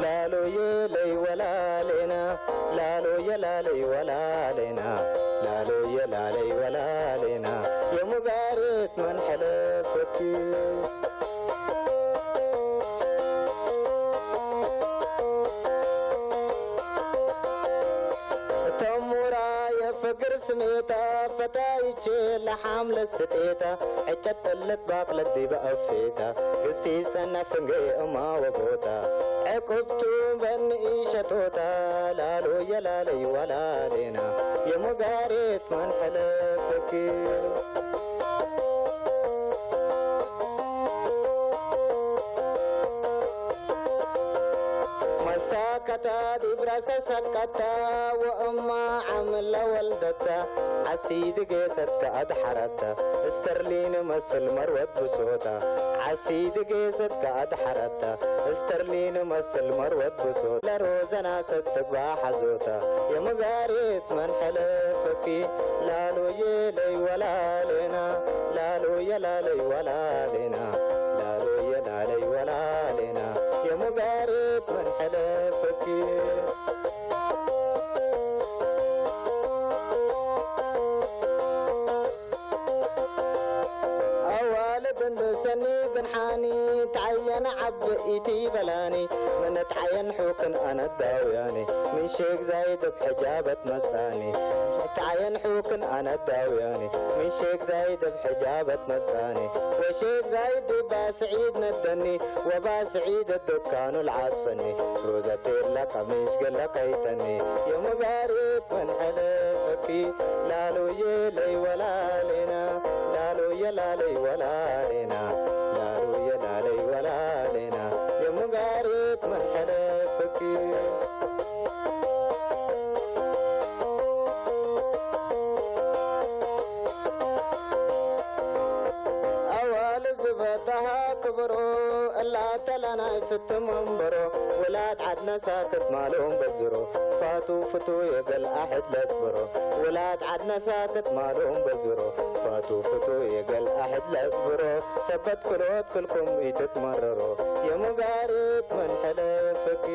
ላሎዬ ለይ ወላሌና፣ ላሎዬ ላለይ ወላሌና፣ ላሎዬ ላለይ ወላሌና፣ የሙጋሬት መንሐለፈኪ። ተሙራ የፍቅር ስሜታ ፈታይቼ ለሓምለት ስጤታ ዕጨት ጠለት ባቅለት ዲበ እፌታ ግሲ ዝጠና ፍንገ እማ ወቦታ ዕቁብቱ በኒ ኢሸቶታ ላሎ የላለይ ወላሌና የሞጋሬት መንሐለፈኪ። መሳከታ ዲብራሰ ሰቀታ ወእማ ዓምለ ወልደታ ዓሲዲ ጌሰትከ ኣድሓረተ እስተርሊን መስል መርወት ብሶታ ዓሲዲ ጌሰትከ ኣድሓረተ እስተርሊን መስል መርወት ብሶታ ለሮዘና ሰትግባ ሓዞታ የመጋሬት መን ሐለፈኪ ላሎዬ ለይ ወላሌና ላሎዬ ላለይ ወላሌና ላሎዬ ላለይ ወላሌና የሙጋሬት መን ሐለፈኪ። ኣዋልድ እንድሰኒ ግንሓኒ ተዓየን ዓቢ ኢቲ በላኒ ምንትዓየን ሑክን ኣነዳውያኒ ምን ሼክ ዛይድ ብሕጃበት መጻኒ ተዓየን ሑክን ኣነዳውያኒ ምን ሼክ ዛይድ ብሕጃበት መጻኒ ወሼክ ዛይድ ባ ስዒድ ነደኒ ወባ ስዒድ ዱካኑ ልዓጽፈኒ ሮዘቴላ ቀሚሽ ገለ ቀይተኒ የሙጋሪት መን ሐለፈኪ ላሎዬ ለይ ወላሌና ላሎዬ ላለይ ወላሌና ላሎዬ ላለይ ወላሌና የሙጋሪት መን ሐለፈኪ። ኣዋልድ ዝበታሃ ክብሮ እላ ተላናይ ፍትም መንበሮ ውላድ ዓድና ሳክት ማሎም በዝሮ ፋቱ ፍቱ የገል ኣሕድ ለስብሮ ውላድ ዓድና ሳክት ማሎም በዝሮ ፋቱ ፍቱ የገል ኣሕድ ለስብሮ ሰበት ክሎት ክልኩም ኢትትመረሮ የሙጋሪት መን ሐለፈኪ።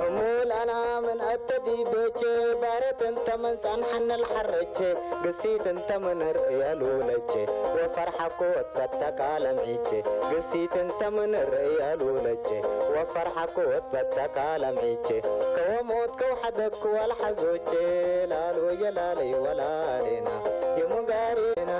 እሙል ኣና ምን ኣተዲበቼ ባረት እንተ ምን ጸንሐነ ልሐረቼ ግሲት እንተ ምን ርእያ ሉለቼ ወፈርሐኮ ወትበተቃ ለምዒቼ ግሲት እንተ ምን ርእያ ሉለቼ ወፈርሐኮ ወትበተቃ ለምዒቼ ከወሞት ከውሐደክ ወልሐዞቼ ላሎ የላለይ ወላሌና የሙጋሬና።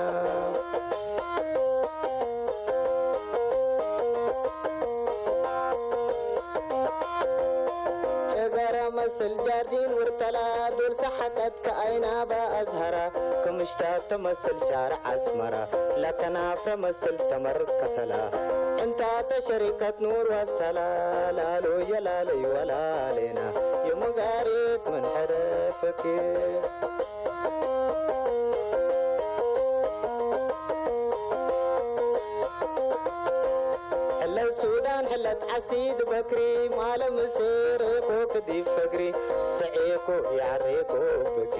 ጨገራ መስል ጃርዲን ውርተላ ዱር ሰሐቀት ከኣይናባ ኣዝሀራ ክምሽታት ተመስል ሻርዕ ኣስመራ ለከናፍረ መስል ተመር ከሰላ ዕንታተ ሸሪከት ኑር ወሰላ ላሎ የላለይ ወላሌና የሙጋሪት ምን ሐደፈኪ። ለትዓሲድ በክሪ ማለ ምሴ ሬኮ ክዲብ ፈግሪ ስዔኮ ያሬኮ በኪ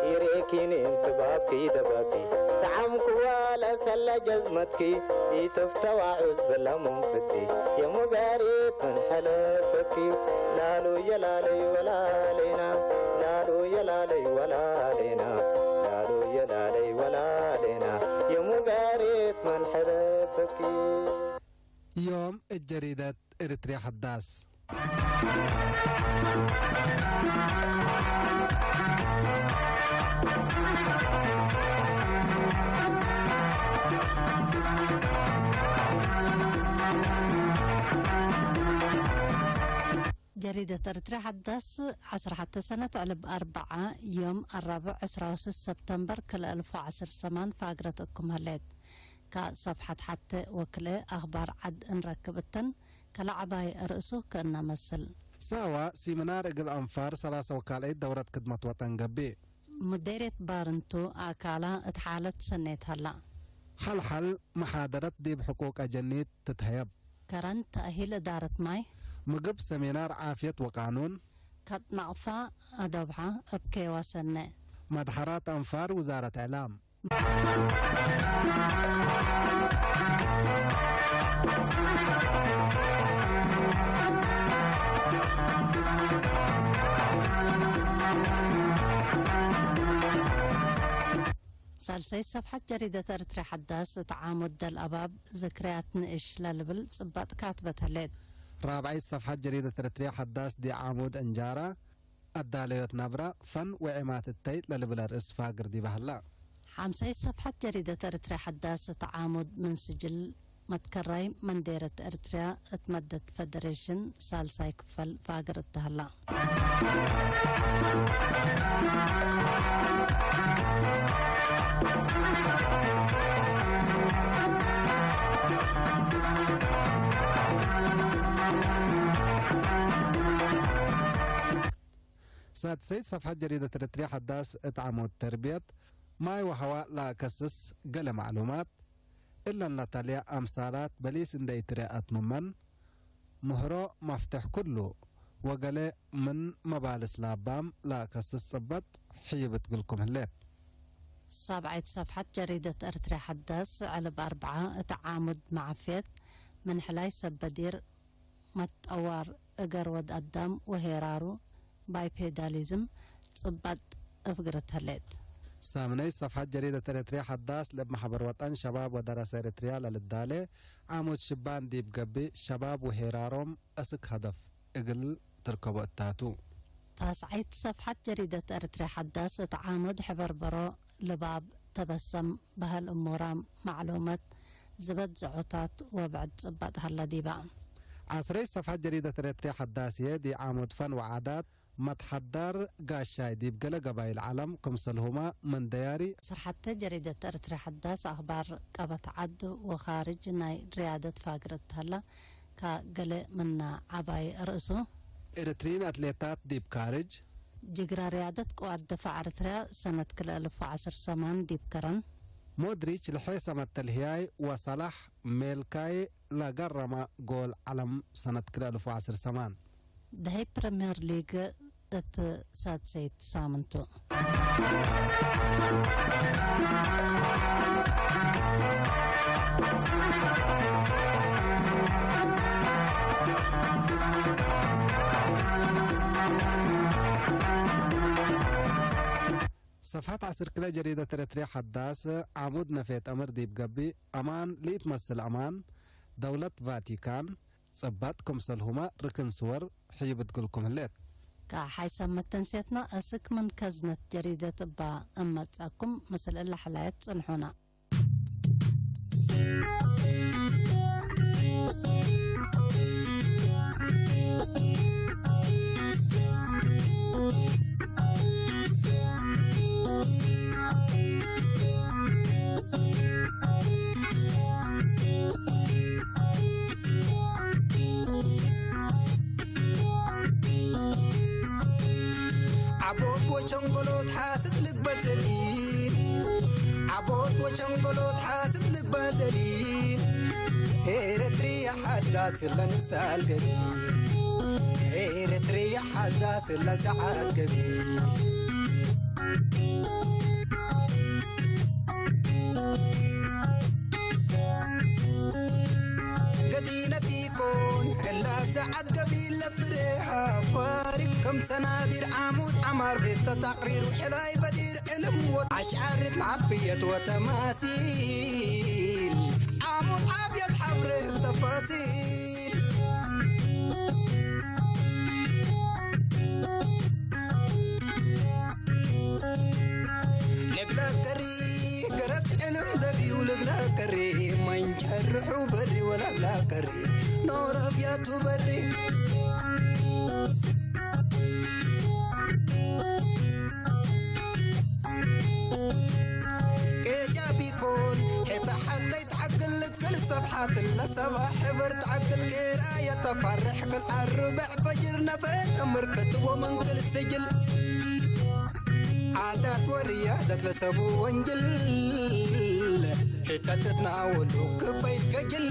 ይሬኪኒ እንትባኪ ደባኪ ሰዓምክዋ ለሰለ ጀዝመትኪ ኢትፍተዋዑ ዝበላ መንፍቲ የሙጋሪት ምን ሐለፈኪ ላሉ የላለይ ወላሌና ላሉ የላለይ ወላሌና ላሉ የላለይ ወላሌና የሙጋሪት ምን ሐለፈኪ ዮም እጀሪደት ኤርትርያ ሓዳስ። ጀሪደት ኤርትርያ ሓዳስ ዓሰርተ ሓደ ሰነት ዕልብ ኣርብዓ ዮም ኣራብዕ ዕስራ ወስስ ሰፕተምበር ክልተ ኣልፍ ዓሰርተ ሰማን ፋግረት እኩም ህሌት። ካብ ሰፍሓት ሓተ ወክለ ኣኽባር ዓድ እንረክብ እተን ከላዕባይ ርእሱ ክእነመስል። ሳዋ ሲሚናር እግል ኣንፋር ሰላሳ ወካልኣይ ደውረት ክድመት ወጠን ገቢ። ሙዴርየት ባርንቱ ኣካላ እት ሓለት ሰኔት ሀላ። ሓልሓል መሓደረት ዲብ ሕቁቅ ኣጀኒት ትትሀየብ። ከረን ተእሂል እዳረት ማይ። ምግብ ሰሚናር ዓፍየት ወቃኑን። ከጥ ናቕፋ ኣዶብሓ እብ ኬዋ ሰነ። መድሓራት ኣንፋር ውዛረት ዕላም። ሳልሰይ ሰፍሓት ጀሪደት ኤርትርያ ሓዳስ እት ዓሙድ ደልኣባብ ዝክርያት ንእሽ ለልብል ጽባጥ ካትበት ህሌት። ራብዓይ ሰፍሓት ጀሪደት ኤርትርያ ሓዳስ ዲ ዓሙድ እንጃራ ኣዳለዮት ናብራ ፈን ወዒማት እተይ ለልብል ኣርእስ ፋግር ዲባ ህላ። ሓምሳይ ሰፍሓት ጀሪደት ኤርትርያ ሓዳስ እት ዓሙድ ምን ስጅል መትከራይ መንዴረት ኤርትርያ እት መደት ፈደሬሽን ሳልሳይ ክፈል ፋግር እተህላ። ሳድሰይት ሰፍሓት ጀሪደት ኤርትርያ ሓዳስ እት ዓሞት ተርብየት ማይ ወሃዋ ለኣከስስ ገለ ማዕሉማት እለን ለተልያ ኣምሳላት በሊስ እንደ ኢትርያ ኣትምመን ምህሮ መፍትሕ ኩሉ ወገለ ምን መባልስ ላባም ለኣከስስ ጽበጥ ሕይብ እትግልኩም ህሌት። ሳብዓይት ሰፍሓት ጀሪደት ኤርትርያ ሓዳስ ዕልብ ኣርብዓ እት ዓሙድ መዓፍየት ምን ሕላይ ሰብ በዲር መትጠዋር እገር ወድ ኣዳም ወሄራሩ ባይፔዳሊዝም ጽባጥ እፍግርት ህሌት። ሳምነይ ሰፍሓት ጀሪደት ኤረትርያ ሓዳስ ለብ ማሕበር ወጠን ሸባብ ወደረሰ ኤረትርያ ለልዳሌ ዓሙድ ሽባን ዲብ ገብእ ሸባብ ወሄራሮም እስክ ሀደፍ እግል ትርከቦ እታቱ። ታስዓይት ሰፍሓት ጀሪደት ኤረትርያ ሓዳስ እት ዓሙድ ሕበርበሮ ልባብ ተበሰም በህል እሞራም ማዕሉመት ዝበዝዖታት ወብዕድ ጽባጥ ሀላ ዲባ። ዓስረይ ሰፍሓት ጀሪደት ኤረትርያ ሓዳስየ ዲ ዓሙድ ፈን ወዓዳት መትሓዳር ጋሻይ ዲብ ገለ ገባይል ዓለም ክምሰልሁማ ምን ደያሪ። ስርሓተ ጀሪደት ኤረትርያ ሓዳስ ኣኽባር ቀበት ዓድ ወኻርጅ ናይ ርያደት ፋግረት ሀላ ካ ገለ ምና ዓባይ ርእሱ። ኤረትሪን ኣትሌታት ዲብ ካርጅ። ጅግራ ርያደት ቅዋት ድፋዕ ኤረትርያ ሰነት ክልተ ኣልፍ ወዓሰርተ ሰማን ዲብ ከረን። ሞድሪች ለሐ ሰመት ተልህያይ ወሰላሕ ሜልካይ ለገረመ ጎል ዓለም ሰነት ክልተ ኣልፍ ወዓሰርተ ሰማን። ደሀይ ፕሪምየር ሊግ እት ሳድሰይት ሳምንቱ። ሰፍሓት ዓስር ክለ ጀሪደት ኤረትርያ ሓዳስ ዓሙድ ነፌት ኣምር ዲብ ገብእ፣ ኣማን ልኢትመስል ኣማን፣ ደውለት ቫቲካን፣ ጽባጥ ክምሰልሁማ ርክን ስወር ሕይብ እትግልኩም ህሌት። ከሓይሰ መተንሴትና እስክ ምን ከዝነት ጀሪደት እባ እመጻኩም ምስል እላ ሕላየት ጽንሑና። ዓቦት ወቸንጎሎት ሓስት ልግበል ዘሊ ዓቦት ወቸንጎሎት ሓስት ልግበል ዘሊ ኤረትርያ ሓዳስ ለንሳል ገቢ፣ ኤረትርያ ሓዳስ ለሰዓት ገቢ። ገዲነት ይኮን እላ ሰዓት ገቢ ለፍሬ ሃፋሪ ከም ሰናዲር ዓሙድ ዓማር ቤት ተታቕሪሩ ሕላይ በዲር ዕልም ወት ኣሽዓርት ማዕፍየት ወተማሲል ዓሙድ ዓብየት ሓብርህ ተፋሲል ልግለቀሪ ገረት ዕልም ዘሪው ልግለቀሪ መንጀርሑ በሪ ወላግላቀሪ ኖረብያቱ በሪ ኬጃ ቢኮን ሄታ ሓቀይ ተሓግል ልትክል ሰብሓት ለሰባ ሕብር ተዓግል ኬራ የተፋርሕ ክል ኣርብዕ ፈጅር ነፈ እምር ክትቦ መንክል ስጅል ዓዳት ወርያ ዘትለሰቡ ወንጅል ሄታ ተትናወሉ ክበይት ገጅል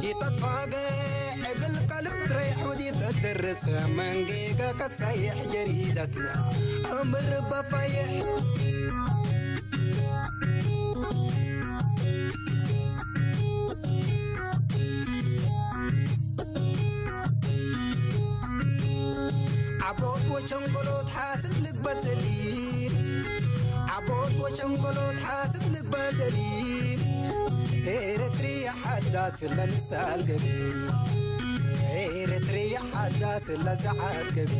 ዲጠጥፋገ ዕግል ቀልብ ትረይሕ ውዲት እትርስ መንጌጋ ከሳይሕ ጀሪደትና እምር በፋይሕ ዓቦት ወሸንጎሎት ሓስድ ልግበል ዘሊ ዓቦት ወሸንጎሎት ሓስድ ልግበል ዘሊ ኤረትርያ ሓዳስ ለምሳል ገቢ ኤረትርያ ሓዳስ ለሰዓት ገቢ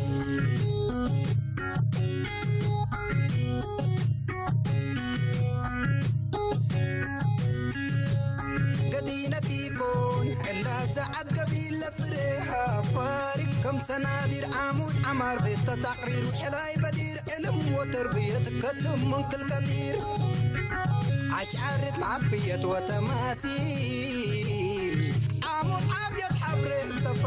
ገዲነት ይኮን እላ ሰዓት ገቢ ለፍሬ ሃፋሪ ከም ሰናዲር ዓሙድ ዓማር ቤት ተታቕሪሩ ሕላይ በዲር ዕልም ወተርብየት ከትም መንክል ከቲር ኣሽዓርት ማዕፍየት ወተማሲል ዓሙድ ዓብየት ሓብሬ ተፈ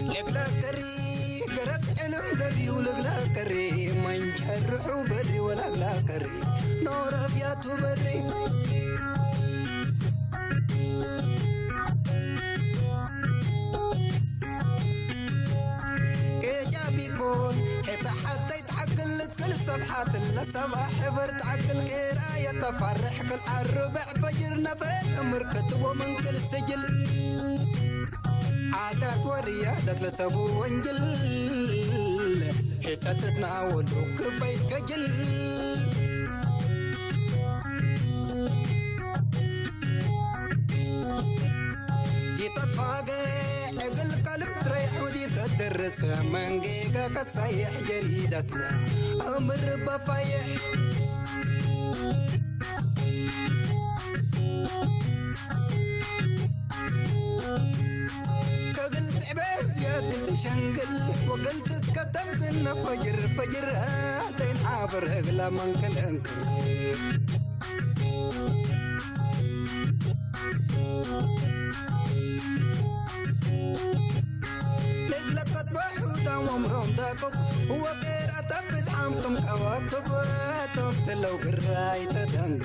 ልግለቀሪ ገረት ዕልም ዘሪው ልግለቀሪ መንጀርሑ በሪ ወላግላቀሪ ኖረብያቱ በሪ ኬጃ ቢኮን ሄታ ሓተይ ተሓግል ልትክል ሰብሓት ለሰባ ሕብር ተዓግል ኬራ የተፋርሕ ክል ኣርብዕ ፈጅር ነፈ እምር ክትቦ መንክል ስጅል ዓዳት ወርያ ዘትለሰቡ ወንጅል ሄታ ተትናወሉ ክበይት ገጅል ዲጠጥፋገ ዕግል ቀልብ ትረይሕ ውዲት እትርስ መንጌጋ ከሳይሕ ጀሪደትና እምር በፋይሕ ከግል ትዕበ ዝያድ ግልቲ ሸንግል ወግል ትትከተብ ግን ፈጅር ፈጅር ተይንሓብር እግላ መንክል እንክል ልግለቀት ባሕሩ ዳሞምሮም ዳቆብ ወቄር ኣተብ ብዝሓምኩም ከዋክብ ቶም ትለው ግራይ ተደንግ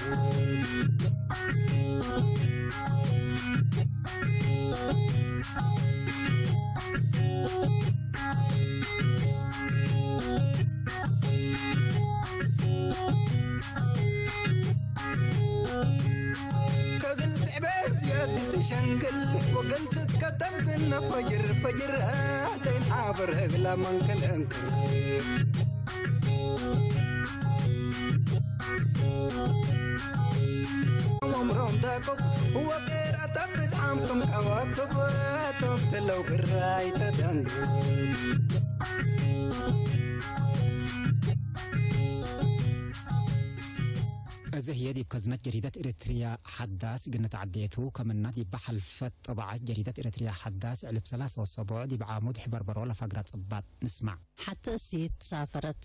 ከግል ትዕበ ዝያድ ግልቲ ሸንግል ወግል ትትከተብ ግን ፈጅር ፈጅር ተይንሓብር እግላ መንክል እንክል ወምሮም ደቁ ወቄር ኣተብ ብዝሓምኩም ከዋክብ ቶም ትለው ግራይ ተደንግ እዚ ህየ ዲብ ከዝነት ጀሪደት ኤረትርያ ሓዳስ ግነት ዓዴቱ ከምና ዲብ ሓልፈት ጠባዓት ጀሪደት ኤረትርያ ሓዳስ ዕልብ ሰላሳ ወሰቡዕ ዲብ ዓሙድ ሕበርበሮ ለፋግራ ጽባጥ ንስማዕ። ሓቲ እሲት ሳፈረት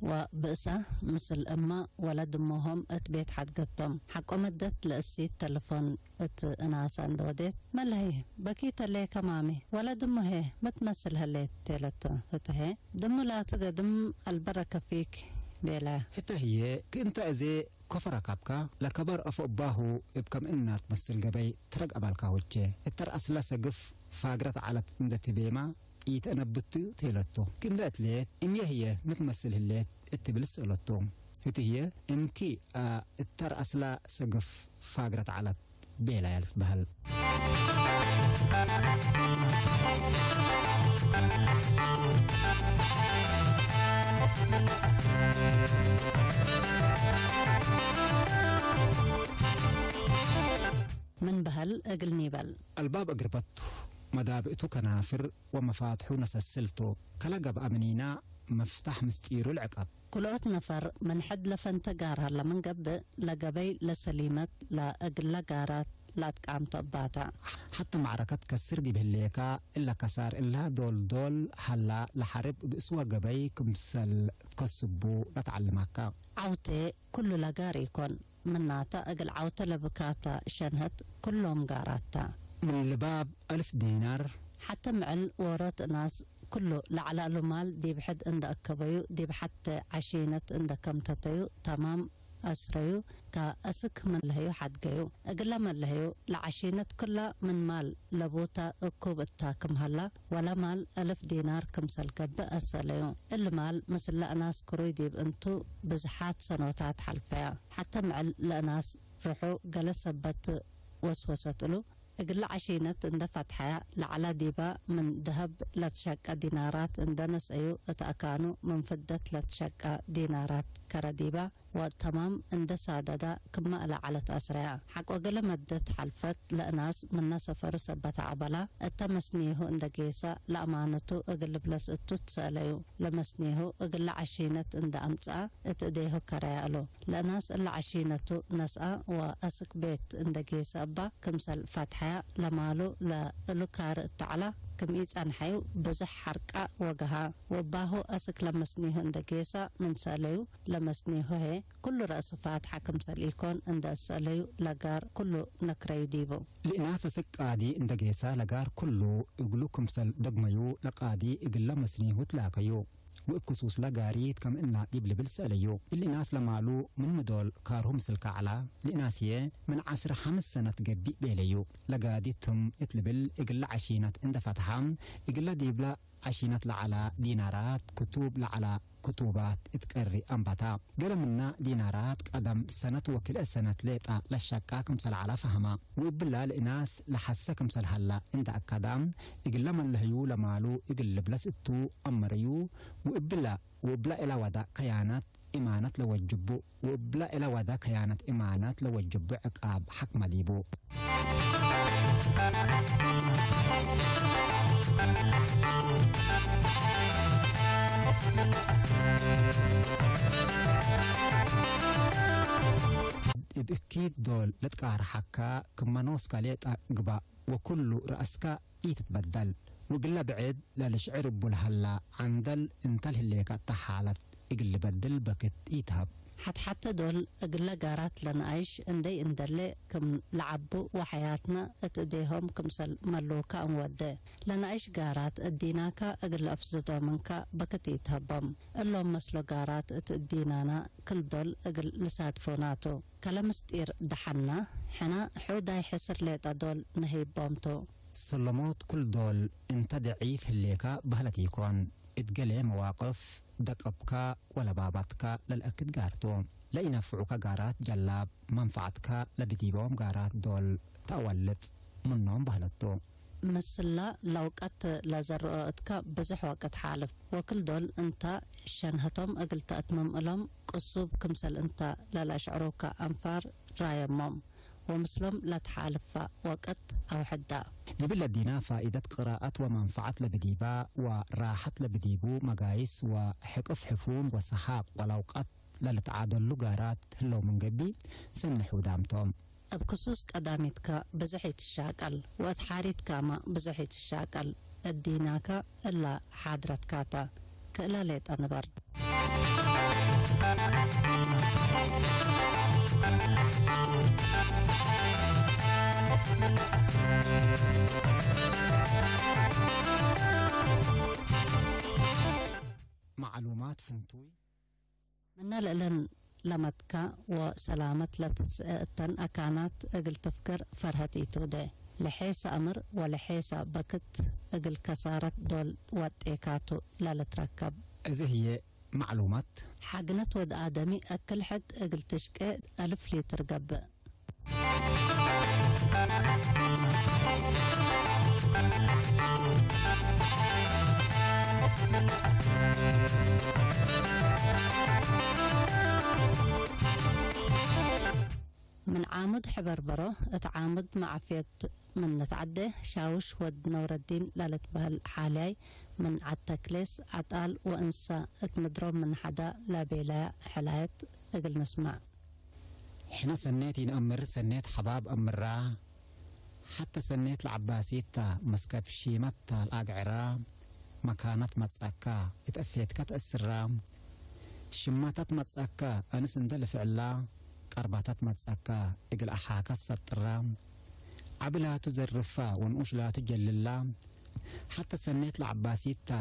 ወብእሳ ምስል እማ ወለድ እሞሆም እት ቤት ሓድገቶም። ሓቆ መደት ለእሲት ተለፎን እት እናሳ እንደወዴት፣ መለሀይ በኪተሌ ከማሚ፣ ወለድ እሞሄ ምትመስል ህሌት ቴለቶ። ህተሄ ድሙ ላቱ ገድም ኣልበረከ ፊክ ቤላ። ህተ ህዬ ክእንተ እዜ ኮፈራ ካብካ ለከበር አፎ እባሁ እብ ከም እናት መስል ገበይ ትረግ አባልካ ሁቼ እተር አስላ ሰግፍ ፋግረት ዓለት እንደ ትቤማ ኢተነብቱ ቴለቶ። ክንደ እትሌት እምየ ህየ ምትመስል ህሌት እትብል ስእለቶ። ህቱ ህየ እምኪ አ እተር አስላ ሰግፍ ፋግረት ዓለት ቤላ ያልት በህል። ምን በህል እግል ኒበል። አልባብ እግርበቱ መዳብእቱ ከናፍር ወመፋትሑ ነሰስልቱ። ከለገብአ ምኒና መፍታሕ ምስጢሩ ልዕቀብ። ክልኦት ነፈር ምን ሕድ ለፈንተ ጋር ሀለ ምን ገብእ፣ ለገበይ ለሰሊመት ለእግለ ጋራት ለአትቃምቶ እባታ። ሐተ ማዕረከት ከስር ዲብ ህሌካ፣ እለ ከሳር እለ ዶል ዶል ሀላ ለሐርብ ብእስወ ገበይ ክምሰል ትከስቡ ለተዐልማካ። ዐውቴ ኩሉ ለጋር ኢኮን። ምናተ እግል ዐውተ ለብካተ ሸንሀት ኩሎም ጋራተ። ምን ልባብ አልፍ ዲናር። ሐተ ምዕል ዎሮት እናስ ኩሉ ለዐላሉ ማል ዲብ ሕድ እንደ አከበዩ ዲብ ሐተ ዐሺነት እንደ ከምተተዩ ተማም አስረዩ ከአስክ መለሀዩ ሐድገዩ። እግለ መለሀዩ ለዐሺነት ኩላ ምን ማል ለቡተ እኩብ እታ ክም ሀላ ወለ ማል አልፍ ዲናር ክምሰል ገብእ አሰለዩ። እሊ ማል ምስለ እናስ ክሩይ ዲብ እንቱ ብዝሓት ሰኖታት ሐልፈያ። ሐተ ምዕል ለእናስ ርሑ ገሌ ሰበት ወስወሰት እሉ። እግለ ዐሺነት እንደ ፈትሐያ ለዐለ ዲባ ምን ደሀብ ለትሸቀ ዲናራት እንደ ነስአዩ እት አካኑ ምን ፍደት ለትሸቀ ዲናራት ከረ ዲባ ወተማም እንደ ሳደዳ ክመ እለ ዐለት አስረያ። ሐቆ ገሌ መደት ሐልፈት ለእናስ ምነ ሰፈሩ ሰበት አቅበላ እተ መስኒሁ እንደ ጌሰ ለአማነቱ እግል ልብለስ እቱ ትሰአለዩ። ለመስኒሁ እግለ ዐሺነት እንደ አምጽአ እት እዴሁ ከረያ እሉ። ለእናስ እለ ዐሺነቱ ነስአ ወአስክ ቤት እንደ ጌሰ እባ ክምሰል ፈትሐያ ለማሉ ለእሉ ካርእ እተዐላ ክም ኢጸንሐዩ ብዙሕ ሐርቃ ወገሃ። ወእባሁ አስክ ለመስኒሁ እንደ ጌሰ ምን ሰአለዩ ለመስኒሁ ህዬ ኩሉ ረእሱ ፋትሐ ክምሰል ኢኮን እንደ አሰአለዩ ለጋር ኩሉ ነክረዩ ዲቡ። ለእናስ አስክ ቃዲ እንደ ጌሰ ለጋር ኩሉ እግሉ ክምሰል ደግመዩ ለቃዲ እግለ መስኒሁ ትላከዩ። ወእብ ክሱስ ለጋሪት ከም እና ዲብ ልብል ሰአለዩ። እሊ እናስ ለማሉ ምንሚ ዶል ካርሁ ምስልከ ዐላ? ለእናስየ ምን ዐስር ሐምስ ሰነት ገቢእ ቤለዩ። ለጋዲት ትም እት ልብል እግለ ዐሺነት እንደ ፈትሐ፣ እግለ ዲብለ ዐሺነት ለዐላ ዲናራት ክቱብ ለዐላ ክቱባት እት ቀሪ አንበታ። ገሌ ምነ ዲናራት ቀደም ሰነት ወክልኤ ሰነት ሌጠ ለሸቃ ክምሰል ዐላ ፈሀመ። ወእብላ ለእናስ ለሐሰ ክምሰል ሀላ እንደ አከደ፣ እግለ መለህዩ ለማሉ እግል ልብለስ እቱ አመረዩ። ወእብላ ወእብላ እለ ወደ ከያነት እማነት ለወጅቡ፣ ወእብላ እለ ወደ ከያነት እማነት ለወጅቡ ዕቃብ ሐክመ ዲቡ። እብ እኪት ዶል ልትቃርሐከ ክመ ኖስከ ሌጠ ግበእ ወኩሉ ረአስከ ኢትትበደል። ወእግለ ብዕድ ለልሽዕር እቡ ለሀላ ዐንደል እንተ ለህሌከ እተ ሓለት እግል ልበድል በክት ኢትሀብ። ሐት-ሐተ ዶል እግለ ጋራት ለነአይሽ እንዴ እንደሌ ክም ለዐቡ ወሐያትነ እት እዴሆም ክምሰል መሉከ እንወዴ። ለነአይሽ ጋራት እዲናከ እግል ለአፍዝዶ ምንከ በክት ኢትሀቦም። እሎም መስሎ ጋራት እት እዲናና ክል ዶል እግል ልሳድፎና ቱ። ከለ ምስጢር ደሐና፣ ሕነ ሑዳይ ሕስር ሌጠ ዶል ነህይቦም ቱ። ሰለሞት ክል ዶል እንተ ደዒፍ ህሌከ በህለት ኢኮን። እት ገሌ መዋቅፍ ደቀብከ ወለባባትከ ለልአክድ ጋር ቱ። ለኢነፍዑከ ጋራት ጀላብ መንፈዐትከ ለብዲቦም ጋራት ዶል ተአወልጥ ምኖም በህለት ቱ። ምስለ ለውቀት ለዘርኦ እትከ ብዙሕ ወቅት ሓልፍ፣ ወክል ዶል እንተ ሸንሀቶም እግል ተአትምም እሎም ቅሱብ ክምሰል እንተ ለለአሽዕሩከ አንፋር ራየሞም ወምስሎም ለትሓልፋ ወቅት አውሕዳ። ዲብለ ዲና ፋኢደት ቅራአት ወመንፈዐት ለብዲባ ወራሐት ለብዲቡ መጋይስ ወሕቅፍ ሕፉን ወሰሓቅ ወለውቀት ለልትዓደሉ ጋራት ህለው ምን ገብእ፣ ሰኒ ሑዳምቶም። እብ ክሱስ ቀዳሚትከ ብዙሕ ኢትሻቀል፣ ወእት ሓሪትካመ ብዙሕ ኢትሻቀል። እዲናከ እላ ሓድረትካተ፣ ክእለ ሌጠ ንበር። ምነ ልእለን ለመትካ ወሰላመት ለትትስእ እተን አካናት እግል ትፍግር ፈርሀት ኢትውዴ። ለሔሳ አምር ወለሔሳ በክት እግል ከሳረት ዶል ወጤካቱ ለልትረከብ። እዚ ህዬ ማዕሉማት። ሓግነት ወድ አደሚ እክል ሕድ እግል ትሽቄ አልፍ ሊትር ገብእ። ምን ዓሙድ ሕበርበሮ እት ዓሙድ መዓፍየት ምን ንትዓዴ፣ ሻውሽ ወድ ነውረዲን ለልትበህል ሓልያይ ምን ዓድ ተክሌስ፣ አጣል ወእንሰ እት ምድሮም ምን ሐዳ ለቤለያ ሕላየት እግል ንስመዕ። ሕነ ሰኔት ኢነአምር ሰኔት ሐባብ አምራ፣ ሐተ ሰኔት ለዐባሲት ተ መስከብ ሺመት ተ ለአግዕራ፣ መካነት መጽአካ እት አፌትከ ተአስራ፣ ሽማታት መጽአካ አንስ እንደ ልፍዕላ፣ ቀርባታት መጽአካ እግል አሓከ ሰጥራ፣ ዐቢ ላቱ ዘርፋ ወንኡሽ ላቱ ጀልላ፣ ሐተ ሰኔት ለዐባሲት ተ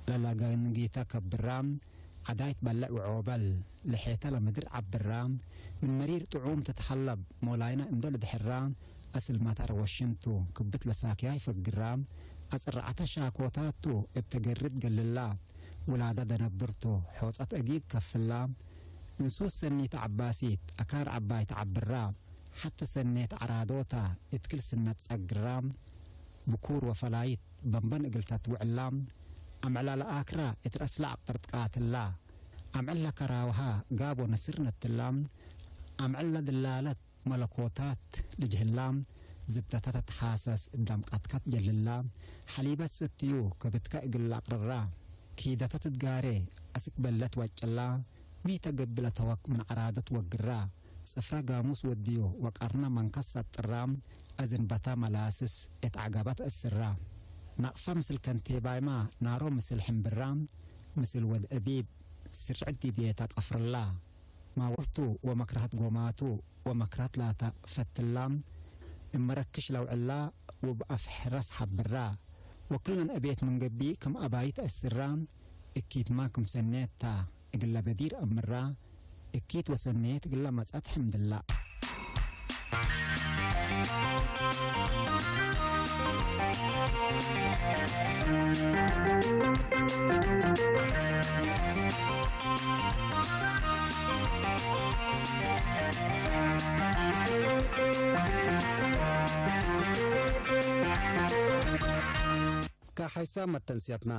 ለለገንጊተ ከብራ፣ ዐዳይት በልዕ ወዖበል ለሔተ ለምድር ዐብራ፣ ምን መሪር ጥዑም ትትሐለብ ሞላይና እንደ ልድሕራ፣ አስል መታር ወሽንቱ ክብት ለሳክያይ ፈግራ፣ አጽርዓተ ሻኮታቱ እብ ተገርድ ገልላ፣ ውላዳ ደነብርቱ ሖጸት አጊድ ከፍላ፣ እንሱስ ሰኒት ዐባሲት አካር ዐባይ ተዐብራ፣ ሐተ ሰኔት ዐራዶታ እት ክል ስነት ጸግራ፣ ብኩር ወፈላይት በንበን እግል ተትውዕላ፣ አምዕላ ለአክራ እት ረእስላ ዐቅር ትቃትላ፣ አምዕል ለከራውሃ ጋብ ወነስር ነትላ፣ አምዕል ለድላለት መለኮታት ልጅህላ፣ ዝብደተ ተትሓሰስ እት ደምቀትከ ትጀልላ፣ ሐሊበት ስትዩ ክብትከ እግል ለአቅርራ፣ ኪደተ ትትጋሬ አስክ በለት ወጭላ፣ ሚ ተገብእ ለተወክ ምን ዐራደት ወግራ፣ ጽፍረ ጋሙስ ወድዩ ወቀርነ መንከስ ሰጥራ፣ አዝንበተ መላስስ እት ዐገበት አስራ። ነቅፈ ምስል ከንቴባይማ ናሮ ምስል ሕምብራ፣ ምስል ወድ አቢብ ስርዕት ዲብ ቤተ ቀፍርላ። ማወርቱ ወመክረሀት ጎማቱ ወመክረሀት ላተ ፈትላ፣ እመረክሽ ለውዕላ ወብአፍ ሕረስ ሐብራ። ወክልነን አቤት ምን ገብእ ክም አባይት አስራ፣ እኪትማ ክም ሰኔት ታ። እግለ በዲር አምራ፣ እኪት ወሰኔት እግለ መጸት ሕምድላ። ከሐይሳም መተንስያትና፣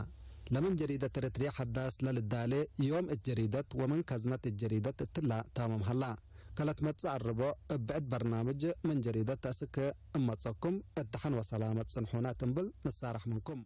ለምን ጀሪደት ኤረትርያ ሐዳስ ለልዳሌ ዮም እት ጀሪደት ወምን ከዝነት እት ጀሪደት እትላ ታምም ሀላ። ከለትመጽእ አርቦዕ እብ ብዕድ በርናምጅ ምን ጀሪደት አስክ እመጸኩም፣ እት ደሐን ወሰላመት ጽንሑና እት እንብል ንሳረሕ ምንኩም።